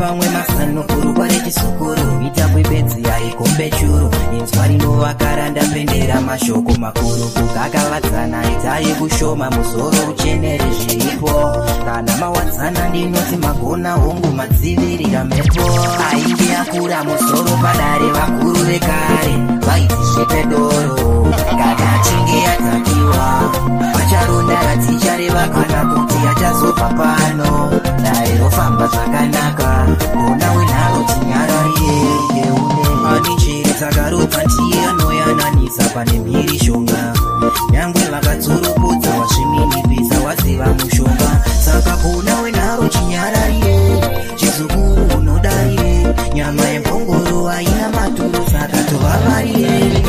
pamwe masano kurukwa rechisukuru mitambo ibedzi yaikombe churu inzwa rinovakaranda pendera mashoko makuru kukakavadzana itai kushoma musoro uchenere zviripo kana mawadzana ndinoti magona hongu madzivirira mhepo ainge akura musoro padare vakuru vekare vaiti svipe doro kana achinge adhakiwa acharonda ratichareva kana kuti achazobva pano dare rofamba zvakanaka kona wenharo tinyarariye yeune ane njere dzakarudza ndiye anoyananisa pane mhirishonga nyangwe vakadzoropodza wazviminipisa waziva mushonga saka kona wenharo chinyarariye chizukuru unodarire nyama yembongoro haina maturo saka tovavarire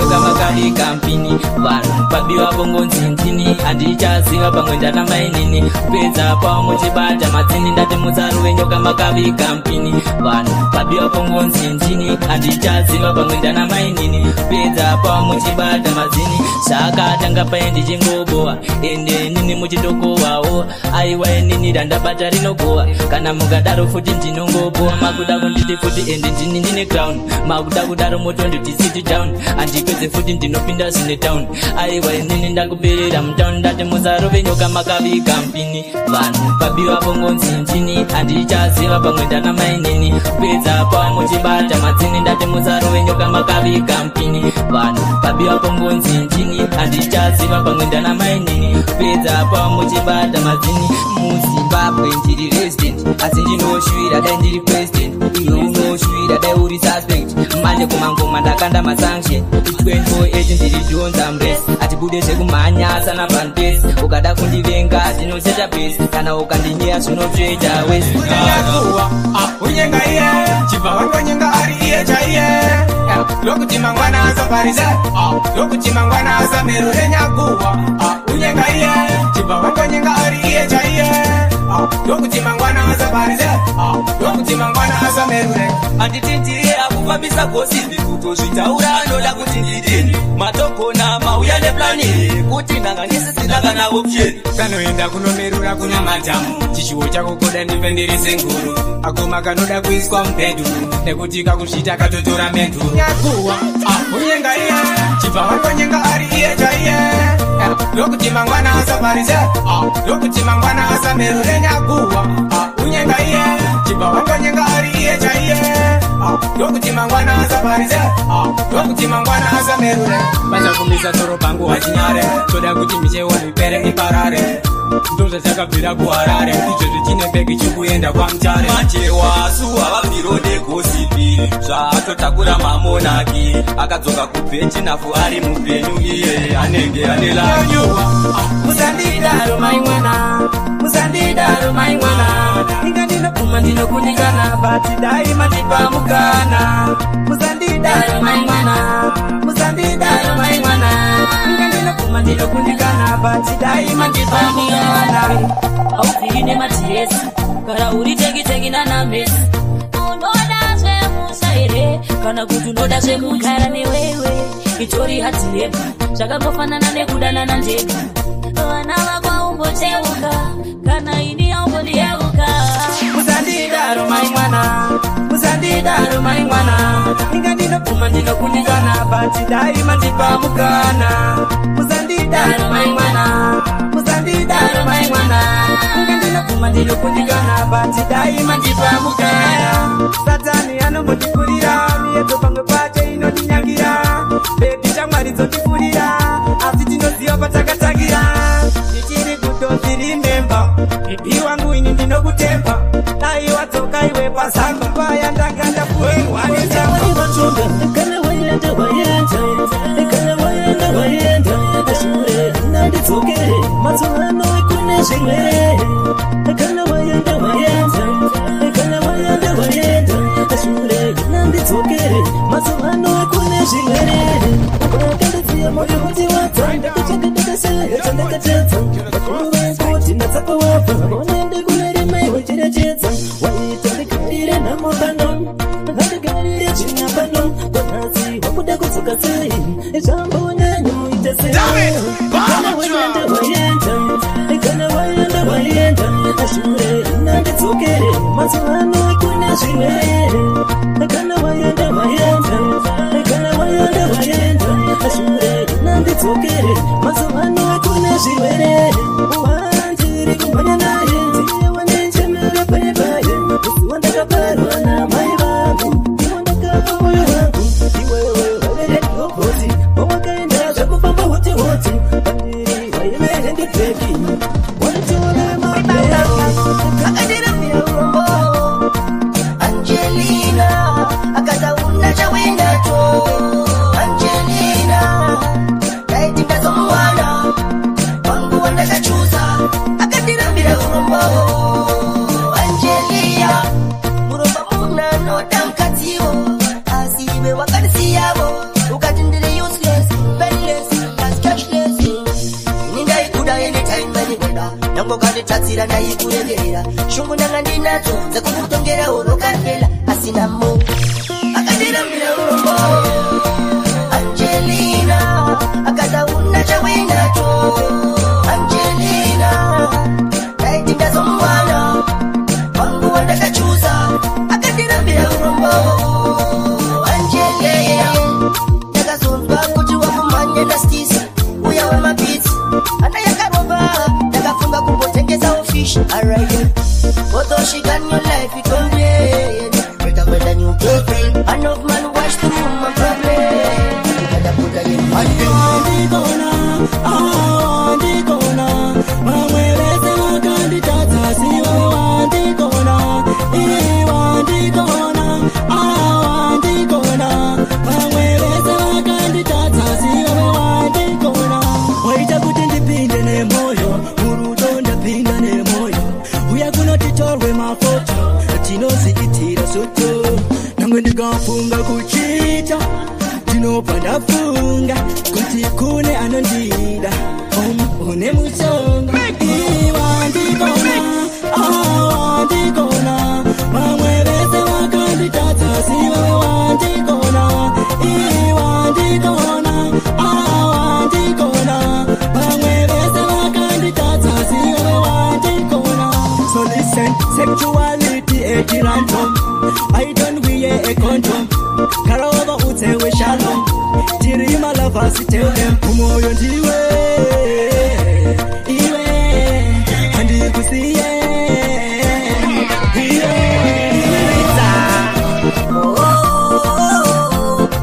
Nyoka mpini vanhu pabiwa bongonzi ndini handichaziva pamwe ndana mainini kupedza pavo muchibata matsini ndati musaruve nyoka makavika mpini vanhu pabiwa bongonzi ndini handichaziva pamwe ndana mainini kupedza pavo muchibata mazini zvakatanga paye ndichingobowa ende nini muchitokowawo aiwa inini randabata rinogowa kana mukadaro futi ndinongobowa makuda kunditi futi ende ndini ndine crown makuda kudaro motonditi sit down handipedze futi ndinopinda zvine town aiwa inini ndakuperera mutown ndati musarove nyoka makavika mpini vanhu pabiwa bongonzi ndini handichaziva pamwe ndana mainini kupedza pavo muchibata matsini ndati musarove nyoka makavika mpini vanhu pabiwa bongonzi ndini handichaziva pamwe ndana mainini kupedza pavo muchibata matsini muZimbabwe ndiri resident asi ndinoshuvira dai ndiri president iwe unoshuvira dai uri suspect manje kumangoma ndakanda masanction 24/8 ndiri dhonza mresi atibude zvekumhanya sana vanpesi ukada kundivenga ndinoseta pesi kana ukandinyeya zvinotoita wesi unyenga iye chibva wangonyenga ari iye chaiye lokuti mangwana asaparise lokuti mangwana asamerure nyakuwa unyenga iye chibva wangonyenga ari iye chaiye lokuti mangwana asaparise lokuti mangwana asamerure handiti ndiriye akufambisa gosipi kutozvitaura anoda kuti ndidini matogona mauya neplani kuti ndanga ndisisina kana option kanoenda kunomerura kuna madhamu chishuwo chako koda ndive ndiri senguru akoma kanoda kuiswa mubhedhuru nekuti kakuzviita katotora menduru nyakuwa unyenga iye chibva wangonyenga ari iye chaiye lokuti mangwana asaparise lokuti mangwana asamerure nyakuwa unyenga iye chibva wangonyenga ari iye chaiye lokuti mangwana asaparise lokuti mangwana asamerure vachakumisa tsoro pangu hachinyare toda kuti michewa mipere iparare ndozvatakabvira kuHarare izvezvi chine bhegi chikuenda kwaMutare machewasu havabviro negosipi zvaatotakura mamonaki akadzoka kubhechi nafu ari mupenyu iye anenge ane lanyuwa musandidaro mai mwana musandidaro mai mwana inga ndinobvuma ndinokundikana but dai mandipa mukana musandidaro mai mwana musandidaro mai mwana inga ndinobvuma ndinokundikana but dai mandipa mukana haubviri nematiresi kana uri tengitengi nanamesi unoda zvemusha here kana kuti unoda zvekugara newewe itori hatireba zvakangofanana nekudanana ndega vana vako aumbocheuka kana ini aumbondiyeuka musandidaro mai mwana musandidaro mai mwana inga ndinobvuma ndinokundikana but dai mandipa mukana musandidaro mai mwana musandidaro mai mwana inga ndinobvuma ndinokundikana but dai mandipa mukana satani anombondikurira miedzo pamwe pacho inondinyangira bebi shamwari dzondifurira asi tinoziva patakatangira ndichiri kutozirimemba bibi wangu ini ndinokutemba dai wadzoka iwe pazamba paya ndanga ndapuhwa nechamba kana waenda waenda kana waenda waenda ashure nandidzokere mazuva ano kune zvirwere kana waenda waenda kana waenda waenda ashure nandidzokere mazuva ano kune zvirwere wakanditsiya moyo kuti wadza ndakachakadakasaya chandakatadza kuti ndatsapa wabva onende kune rimwe wecherechedza waita ndigarire nhamo pano handigarire tsvina pano kwanhasi wakuda kudzoka sei zvambonyanyoita sei kana waenda waenda kana waenda waenda ashure nandidzokere mazuva ano kune kune zvirwere kana waenda waenda kana waenda waenda shure nandidzokere mazuva ano kune zvirwere wandiri kumhanya naye ndiye wandichemera paye paye musi wandakabarwa namai vangu iwe ndakapa moyo wangu iwewe wavere roboti wawakaenda zvakufamba hoti hoti pandiri waive handibheki wanditore mabheki Angelina akatauna chawinacho Angelina ndaiti ndazomuwana wangu wandakachuza akandirambira urombo Angelia muromba muna anoda mukadziwo asi iwe wakandisiyavo ukati ndiri useless penniless as cashless ini ndaikuda anytime anywhere nangokanditatsira ndaikuregerera shungu ndanga ndinadzo dzekukutongera urokapela asina mo akandirambira urombo Angelina akatauna chawinacho Angelina ndaiti ndazomuwana wangu wandakachuza akandirambira urombo Angelina ndakazonzwa kuti wakumhanya nastisi uya wemapitsi ana yakarova ndakafunga kumbotengesa ofish alright although she got your life it don't end better find a new girlfriend enough man wash the woman problem Kada kuda ye Wandikona, wandikona, vamwe vese vakanditadza asi iwe wandikona, wandikona, wandikona, vamwe vese vakanditadza asi iwe wandikona. Waita kuti ndipinde nemoyo, murudo ndapinda nemoyo, uya kuno titorwe mafoto, tinozviitira soto, nangwe ndikafunga kuchita ndinobva ndafunga kuti kune anondida une mushonga wandikona wandikona vamwe vese vakanditadza asi iwewe wandikona wandikona wandikona vamwe vese vakanditadza asi iwewe wandikona. So listen, sexuality a random, I don't wear a condom. Karova utsewe shalom, tiri malovers tell them umoyo ndiwe iwe handikusiye iwe.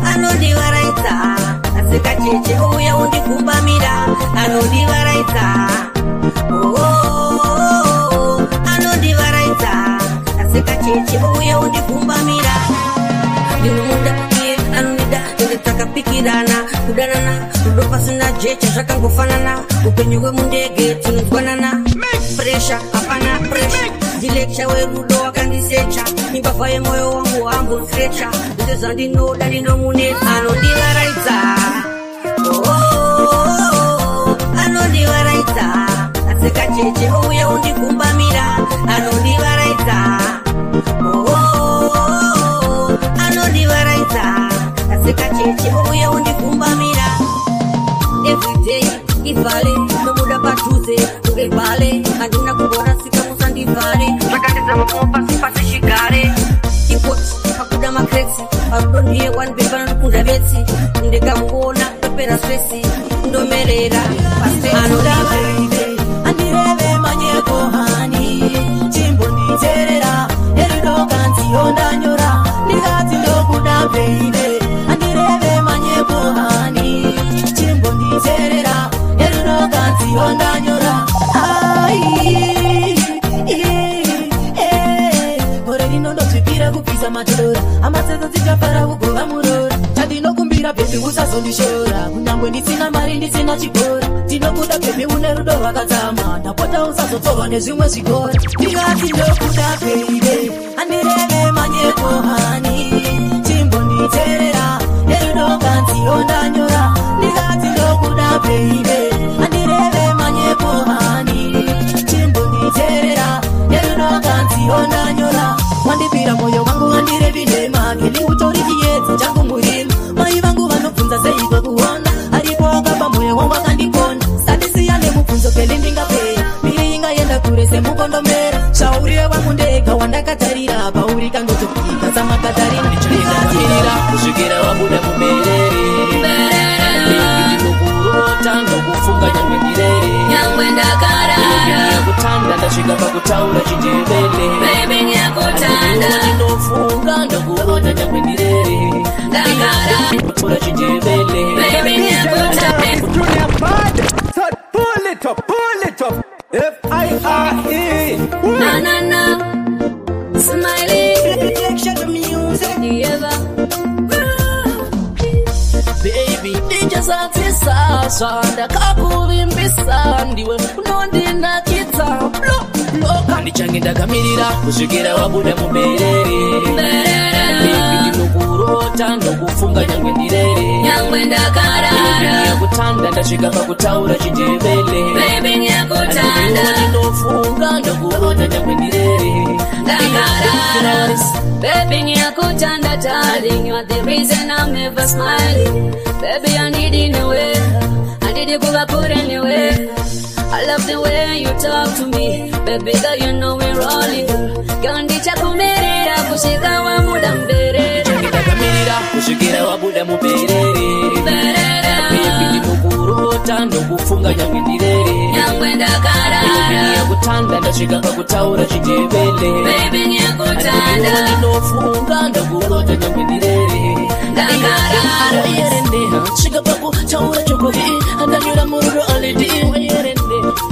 Anondivaraidza asikacheche uya undikumbamira anondivaraidza anondivaraidza asikacheche uya undikumbamira ndinomuda iye anondida ende takapikirana kudanana rudo pasina jecha zvakangofanana upenyu hwemundege tinonzwanana presha hapana presha ndilecha werudo wakandisecha imbavha yemoyo wangu wambosrecha ndizvo zvandinoda ndinomunetsa anondivaraidza anondivaraidza asikacheche uya undikumbamira anondivaraidza anondivaraidza asikacheche uya undikumbamira everyday ivhale ndobuda padhuze kunge bhale handina kumborasika musandivhare zvakandizama pasi pasi chigare ipoti pakuda makretsi parudo ndiye wanibeba nokunda vetsi ndikamuona ndopera stresi ndomerera andireve manyeko hani chimbonditerera erudo kanziyo ndanyora ndikati ndokuda baby andireve manyeko hani chimbonditerera erudo kanziyo ndanyora ai gore rino ndozvipira kubvisa matodora amatsedzo dzichafara kugova murora chandinokumbira bhebhi usazondishora kunyangwe ndisina mari ndisina chikora ndinokuda bhebhi une rudo rwakadzama ndapota usazotorwa nezvimwe zvikora ndikati ndokuda bhebhi andireve manyeko hani chimbonditerera erudo kanziyo ndanyora ndikati ndokuda bhebhi andireve manyeko hani chimbonditerera erudo kanziyo ndanyora wandipira moyo wangu wandirevi nhema keli utori chiedza changu murima mai vangu vanobvunza seiko kuona aripo akapa moyo wangu akandikona sandisiyane mubvunzo keli ndingapera miri ingaenda kure semukondomera shauriye wangu ndega wandaka Ndakatarira pauri kangotopika samakatarina. Ndichamirira kusvikira wabuda muberere. Baby, ndinokurota ndokufunga nyangwe ndirere. Nyangwe ndakarara. Ndakutanda ndasvika pakutaura chindevele. Baby, ndakutanda. Ndinofunga ndokurota nyangwe ndirere. Ndakarara. Kutaura chindevele. Baby, ndakutanda. Junior bad. So pull it up, pull it up. F-I-R-E. Na na na. Smiley. Music. Never. Baby, ndichazadzisa zvandakakuvimbisa ndiwe unondinakidza loka ndichange ndakamirira kusvikira wabuda muberere. Baby, ndinokurota ndokufunga nyangwe ndirere. Nyangwe ndakarara. Ndakutanda ndasvika pakutaura chindevele. Baby, ndakutanda. Ndinofunga ndokurota nyangwe ndirere. Ndakarara. Baby, ndakutanda, darling. You are the reason I'm never smiling. Baby, I need in a way. I need you to put anyway. I love the way you talk to me. Baby girl, you know we're rolling. Girl, ndichakumirira kusvika wabuda muberere. Ndakamirira kusvikira wabuda muberere. Baby, ndinokurota ndokufunga nyangwe ndirere. Nyangwe ndakarara. Ndakutanda ndasvika pakutaura chindevele. Baby, ndakutanda. Ndinofunga ndokurota nyangwe ndirere. Ndakarara. Svika pakutaura chokwadi andanyura murudo alidi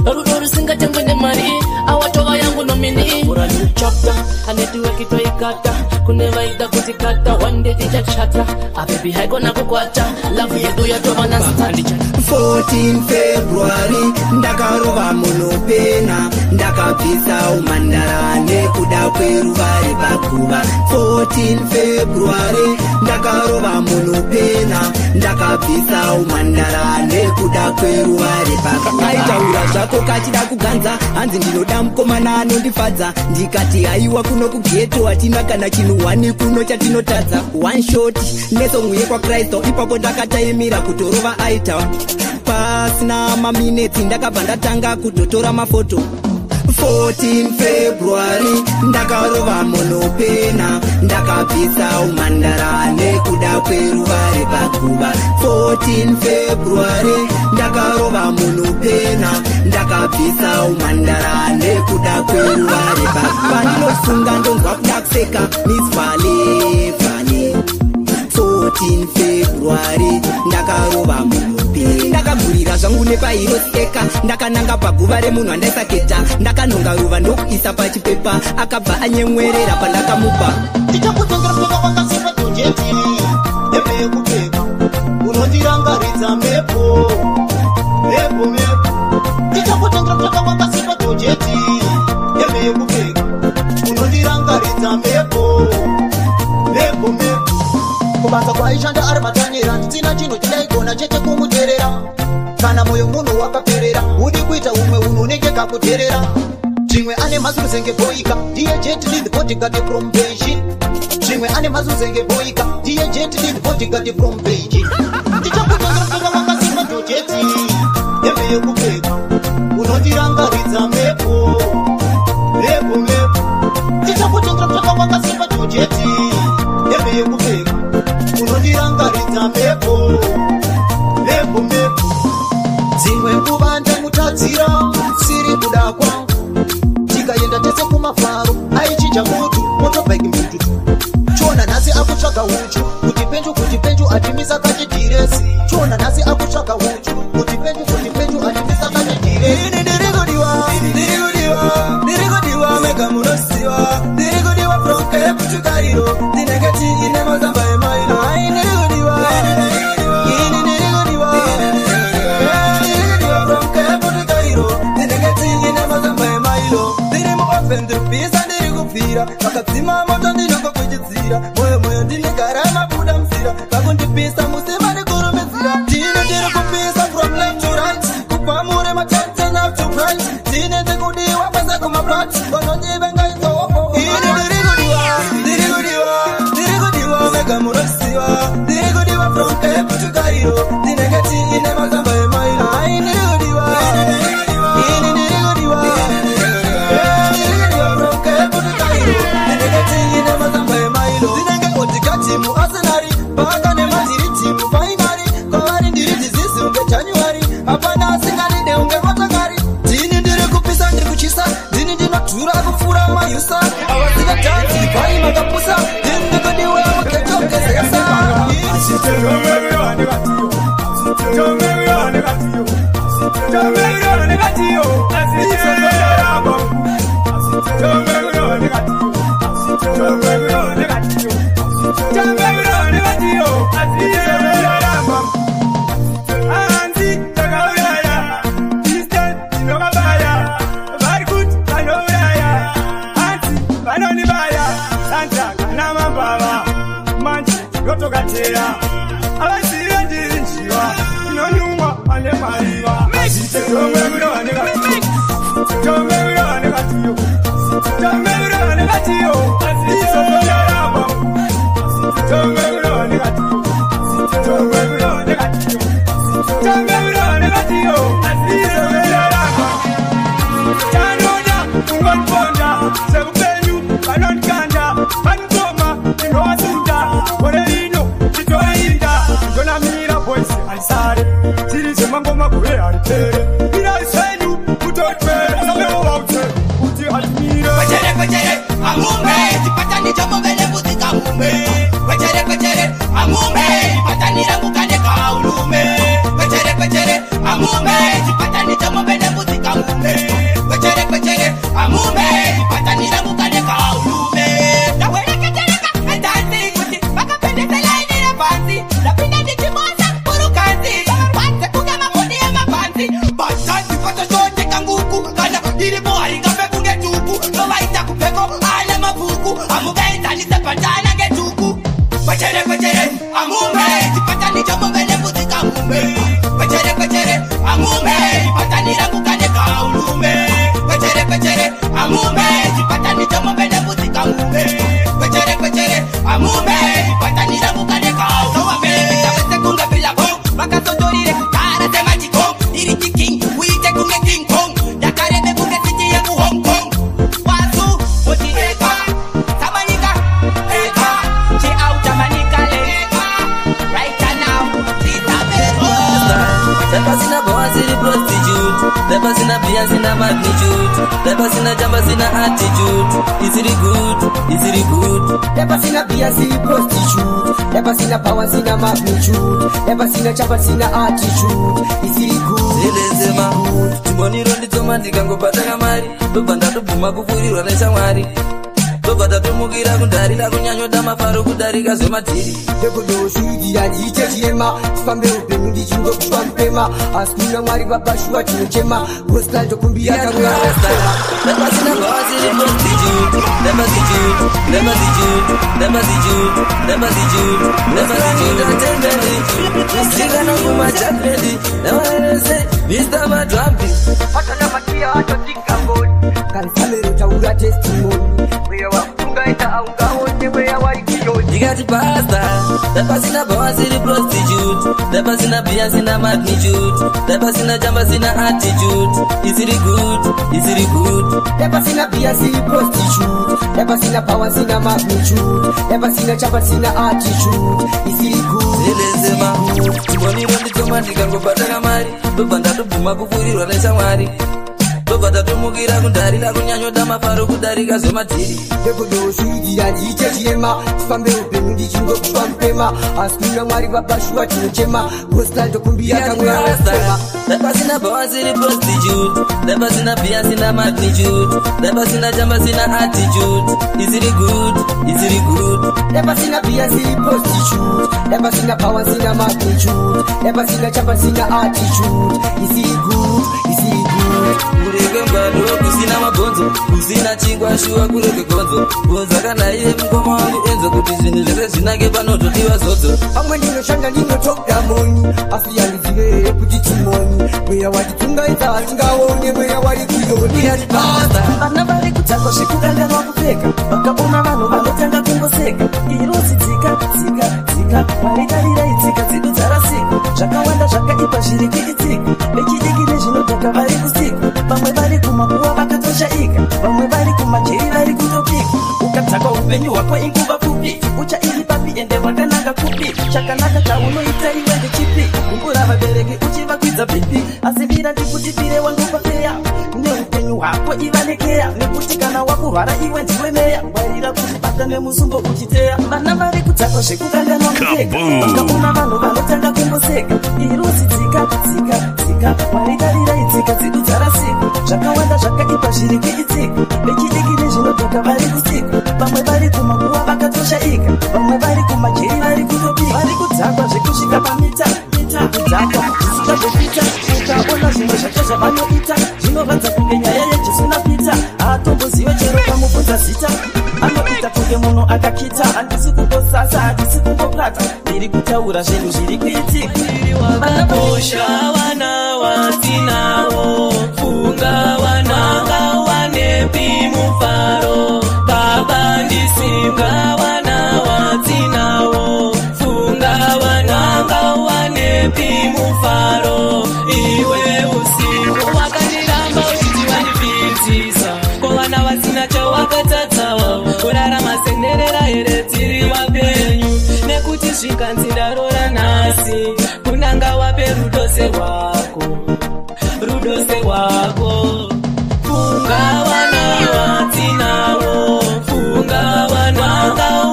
rudo rusingatengwe nemari awatova yangu nomini ura new chapter anetiweki toikata kune vaida kutikata one day tichachata abebi haikona kukwata love yedu yatova nastandi 14 February ndakarova munopena ndakabvisa umhandara nekuda kweruva repaguva. 14 February ndakarova munopena ndakabvisa umhandara nekuda kweruva repaguva. Aitaura zvako kachida kuganza hanzi ndinoda mukomana anondifadza ndikati haiwa kuno kugeto hatina kana chinhu wani kuno chatinotadza. One shot nesong yekwaKristu ipapo ndakataimira kutorova aita pasina maminetsi ndakabva ndatanga kutotora mafoto. 14 February ndakarova munopena ndakabvisa umhandara nekuda kweruva repaguva. 14 February ndakarova munopena ndakabvisa umhandara nekuda kweruva repaguva. Ndinofunga ndonzwa kuda kuseka Miss Vale Vale. 14 February ndakarova munopena ndakagurira zvangu nepairoseka ndakananga paguva remunhu andaisaketa ndakanhonga ruva ndokuisa pachipepa akabva anyemwerera pandakamupa. Ndichakutengera muteka wakasimba tojeti hembe yekupfeka unondirangaridza mhepo mhepo mhepo. Ndichakutengera muteka wakasimba tojeti hembe yekupfeka unondirangaridza mhepo mhepo mhepo. Kubasa kwaishanda ari matanira ndisina chinhu chindaigona chete kumuterera kana moyo munhu wakaperera udi kuita umwe unhu unenge kakuterera zvimwe ane mazuruzenge boika ndiye Jet Li the bodyguard from Beijing. Zvimwe ane mazuruzenge boika ndiye Jet Li the bodyguard from Beijing. Ndichakutengera muteka wakasimba tojeti hembe yekupfeka unondirangaridza mhepo mhepo mhepo. Ndichakutengera muteka wakasimba tojeti hembe yekupfeka unondirangaridza mhepo mhepo mhepo. Dzimwe nguva ndamutadzira siri kuda kwangu tikaenda tese kumafaro aichinja mutu motobike mbutu chona nhasi akutsvaga uchu kuti penju atimisa kachidhiresi chona nhasi akutsvaga uchu kuti penju atimisa kachidhiresi. Ini ndirikudiwa ndirikudiwa ndirikudiwa mega munosiwa ndirikudiwa from Cape to Cairo ndinenge tiine mazamba emailo. Ai ndirikudiwa ini ndirikudiwa ndirikudiwa from Cape to Cairo ndinenge tiine mazamba emailo. Ndiri muoven ndiripisa ndiri kubvira vakadzima moto ndinongokuchidzira moyo moyo ndinegara mabuda muzira vakundipisa musima ndikurumidzira ndine ndiri kupisa from left to right kubva mure matanten up to bright ndine ndikudiwa kwese kumapati vanondivenga izoopo. Ini ndirikudiwa ndirikudiwa ndirikudiwa mega munosiwa ndirikudiwa from Cape to Cairo ndinenge tiine mazamba emailo. Ai ndirikudiwa ini ndirikudiwa ndirikudiwa from Cape to Cairo. Namambava manje yotokatera avazive ndiri njiva inonyumwa pane mariva Tanoda kungonponda seupenyu vanondikanda vanokoma ndinowasunda gore rino nditoinda ndonamira boys haisare tiri zvemangoma gore haripere mirai zvenyu kutotwere sameovautse kuti hatimire kwechere kwechere amume chipatani chomuvele muzika mume kwechere kwechere amume chipatani rangu kane kaulume kwechere kwechere amume chipatani chomuvele muzika mume kwechere kwechere amume chipatani rangu kane kaulume ndawereketereka endanzi kuti vakapendesela inire pansi ndapinda ndichimosa kurukanzi panze kunge mabodi emapanzi batanzi patoshoteka nguku kana iripo haingafe kunge tuku tovaita kupfeko ale mabhuku amukaenzanise patana ngetuku kwechere kwechere amume chipatani chomuvele muzika mume kwechere kwechere amume chipatani rangu kane kaulume kwechere kwechere amume chipatani chomuvele muzika mume kwechere kwechere amume chipatani rangu kane kaulume vese kunge bilabo vakasotorire kara semachiko iri chiking uite kunge King Kong ndakarebe kunge city yeku Hong Kong wasu kuti eka samanyika eka chiautamanikale eka right now Pasina boys prostitute, the pasina beers in a magnitude, the pasina jumpers in a attitude. Is it good? Is it good? The pasina beers in prostitute, the pasina powers in a magnitude, the pasina jumpers in a attitude. Is it good? Zilezema, timoniro nditsoma ndikangobata mari, ndobva ndatobvuma kufurirwa neshamwari. Ndobva ndatomukira kundarira kunyanyoda mafaro kudarika zvemadhiri. Ndekudoshuidira ndiite chirema tifambe upenyu ndichingokupa mupema asi kuna Mwari vapashuwa tinochema gospel ndokumbira kamweya. Pasina boys prostitute, the prostitute, the prostitute, the prostitute, the prostitute, the prostitute. Sikana kumachapedi, nawanese Mr. Madrambi. Patana makia atotika ngoni kansamero taura testimony mweya wakungaita aungaone mweya waikiyoni. Ndikati pasta, the pasina boys prostitute, the pasina beers in a magnitude, the pasina jumpers in a attitude. Is it good? Is it good? The pasina beers in prostitute, the pasina powers in a magnitude, the pasina jumpers in a attitude. Is it good? Zilezema, timoniro nditsoma ndikangobata mari, ndobva ndatobvuma kufurirwa neshamwari. Ndobva ndatomukira kundarira kunyanyoda mafaro kudarika zvemadhiri. Ndekudoshuidira ndiite chirema tifambe upenyu ndichingokupa mupema asi kuna Mwari vapashuwa tinochema gospel ndokumbira kamweya wekufema. The pasina boys prostitute, the pasina beers in a magnitude, the pasina jumpers in a attitude. Is it good? Is it good? The pasina beers in prostitute, the pasina powers in a magnitude, the pasina jumpers in a attitude. Is it good? Is it good? Kureke mbado kusina mabhonzo, kusina chingwa shuwa kureke gonzo. Bvunza kana iye mukoma wangu enzo kuti zvinhu zvese zvinake panotodiwa zodzo. Pamwe ndinoshanda ndinotoda moni asi handizive kuti chimoni mweya watitungaidza hatingaone mweya warikuyoni. Vana vari kudzakwa zvekukanganwa kupfeka vakaona vanhu vanotanga kungoseka irosi dzika dzika dzika Mwari darirai tsika dzedu dzarasika zvakawanda zvakaipa zviri kuitika vechidiki nezvinodhaka vari kusika vamwe vari kumakuwa vakatoshaika vamwe vari kumajeri vari kutopika ukadzakwa upenyu hwako inguva pfupi uchairi papi ende wakanaka kupi chakanaka chaunoita iwe ndechipi kumbura vabereki uchivakwidza pipi asi mira ndikutipire wangu pafeya neupenyu hwako iva nekeya nekuti kana wakurwara iwe ndiwe meya ngwarira kuzvibata nemusumbo uchiteya vana vari kudzakwa zvekukanganwa kupfeka vakaona vanhu vanotanga kungoseka irosi dzika dzika dzika Mwari darirai tsika dzedu dzarasika zvakawanda zvakaipa zviri kuitika vechidiki nezvinodhaka vari kusika vamwe vari kumakuwa vakatoshaika vamwe vari kumajeri vari kutopika vari kudzakwa zvekusvika pamita mita kudzakwa zvisingazopita ukaona zvimwe zvacho zvavanoita zvinorwadza kunge nyaya yeJesu naPita. Haatombozive chero kamubvunza zita, anoita kunge munhu akakita. Handisi kungosasa, handisi kungoplata, ndiri kutaura zvinhu zviri kuitika. Wakakosha wana watinawo, funga wana wanepi mufaro. Baba ndisinga wana watinawo, funga wana wanepi mufaro. Iwe usiku wakandiramba uchiti wandipitisa, ko vana vasina chawakatadzawo kurarama senderera here tiri wapenyu? Nekuti zvikanzi ndarora nhasi, kunanga wape rudo serwako, rudo serwako. Funga vana watinawo, funga vana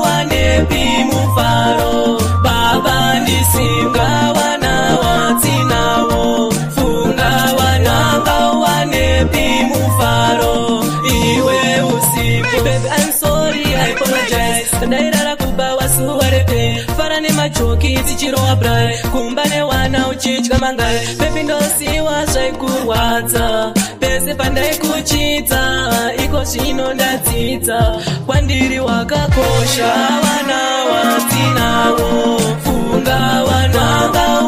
wanepi mufaro. Baba ndisinga vana watinawo, funga vana wanepi mufaro. Iwe usiku, baby, I'm sorry, I apologize. Ndairara kuba wasuwa repe, fara nemajoki tichirowa brai, kumba newana uchidya mangai. Baby, ndosiwa zvaikurwadza pese pandaikuchidza, iko zvino ndadzidza kwandiri wakakosha. Vana watinawo, funga vana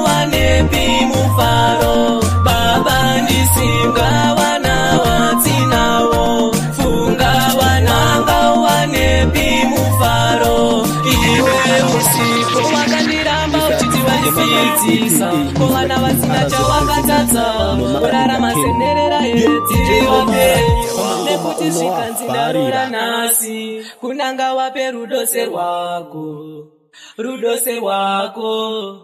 wanepi mufaro. Baba ndisinga vana watinawo, funga vana wanepi mufaro. Iwe usiku wakandiramba uchiti wandipitisa, ko vana vasina chawakatadza kurarama senderera here wapenyu? Nekuti zvikanzi ndarora nhasi, kunanga wape rudo serwako, rudo serwako.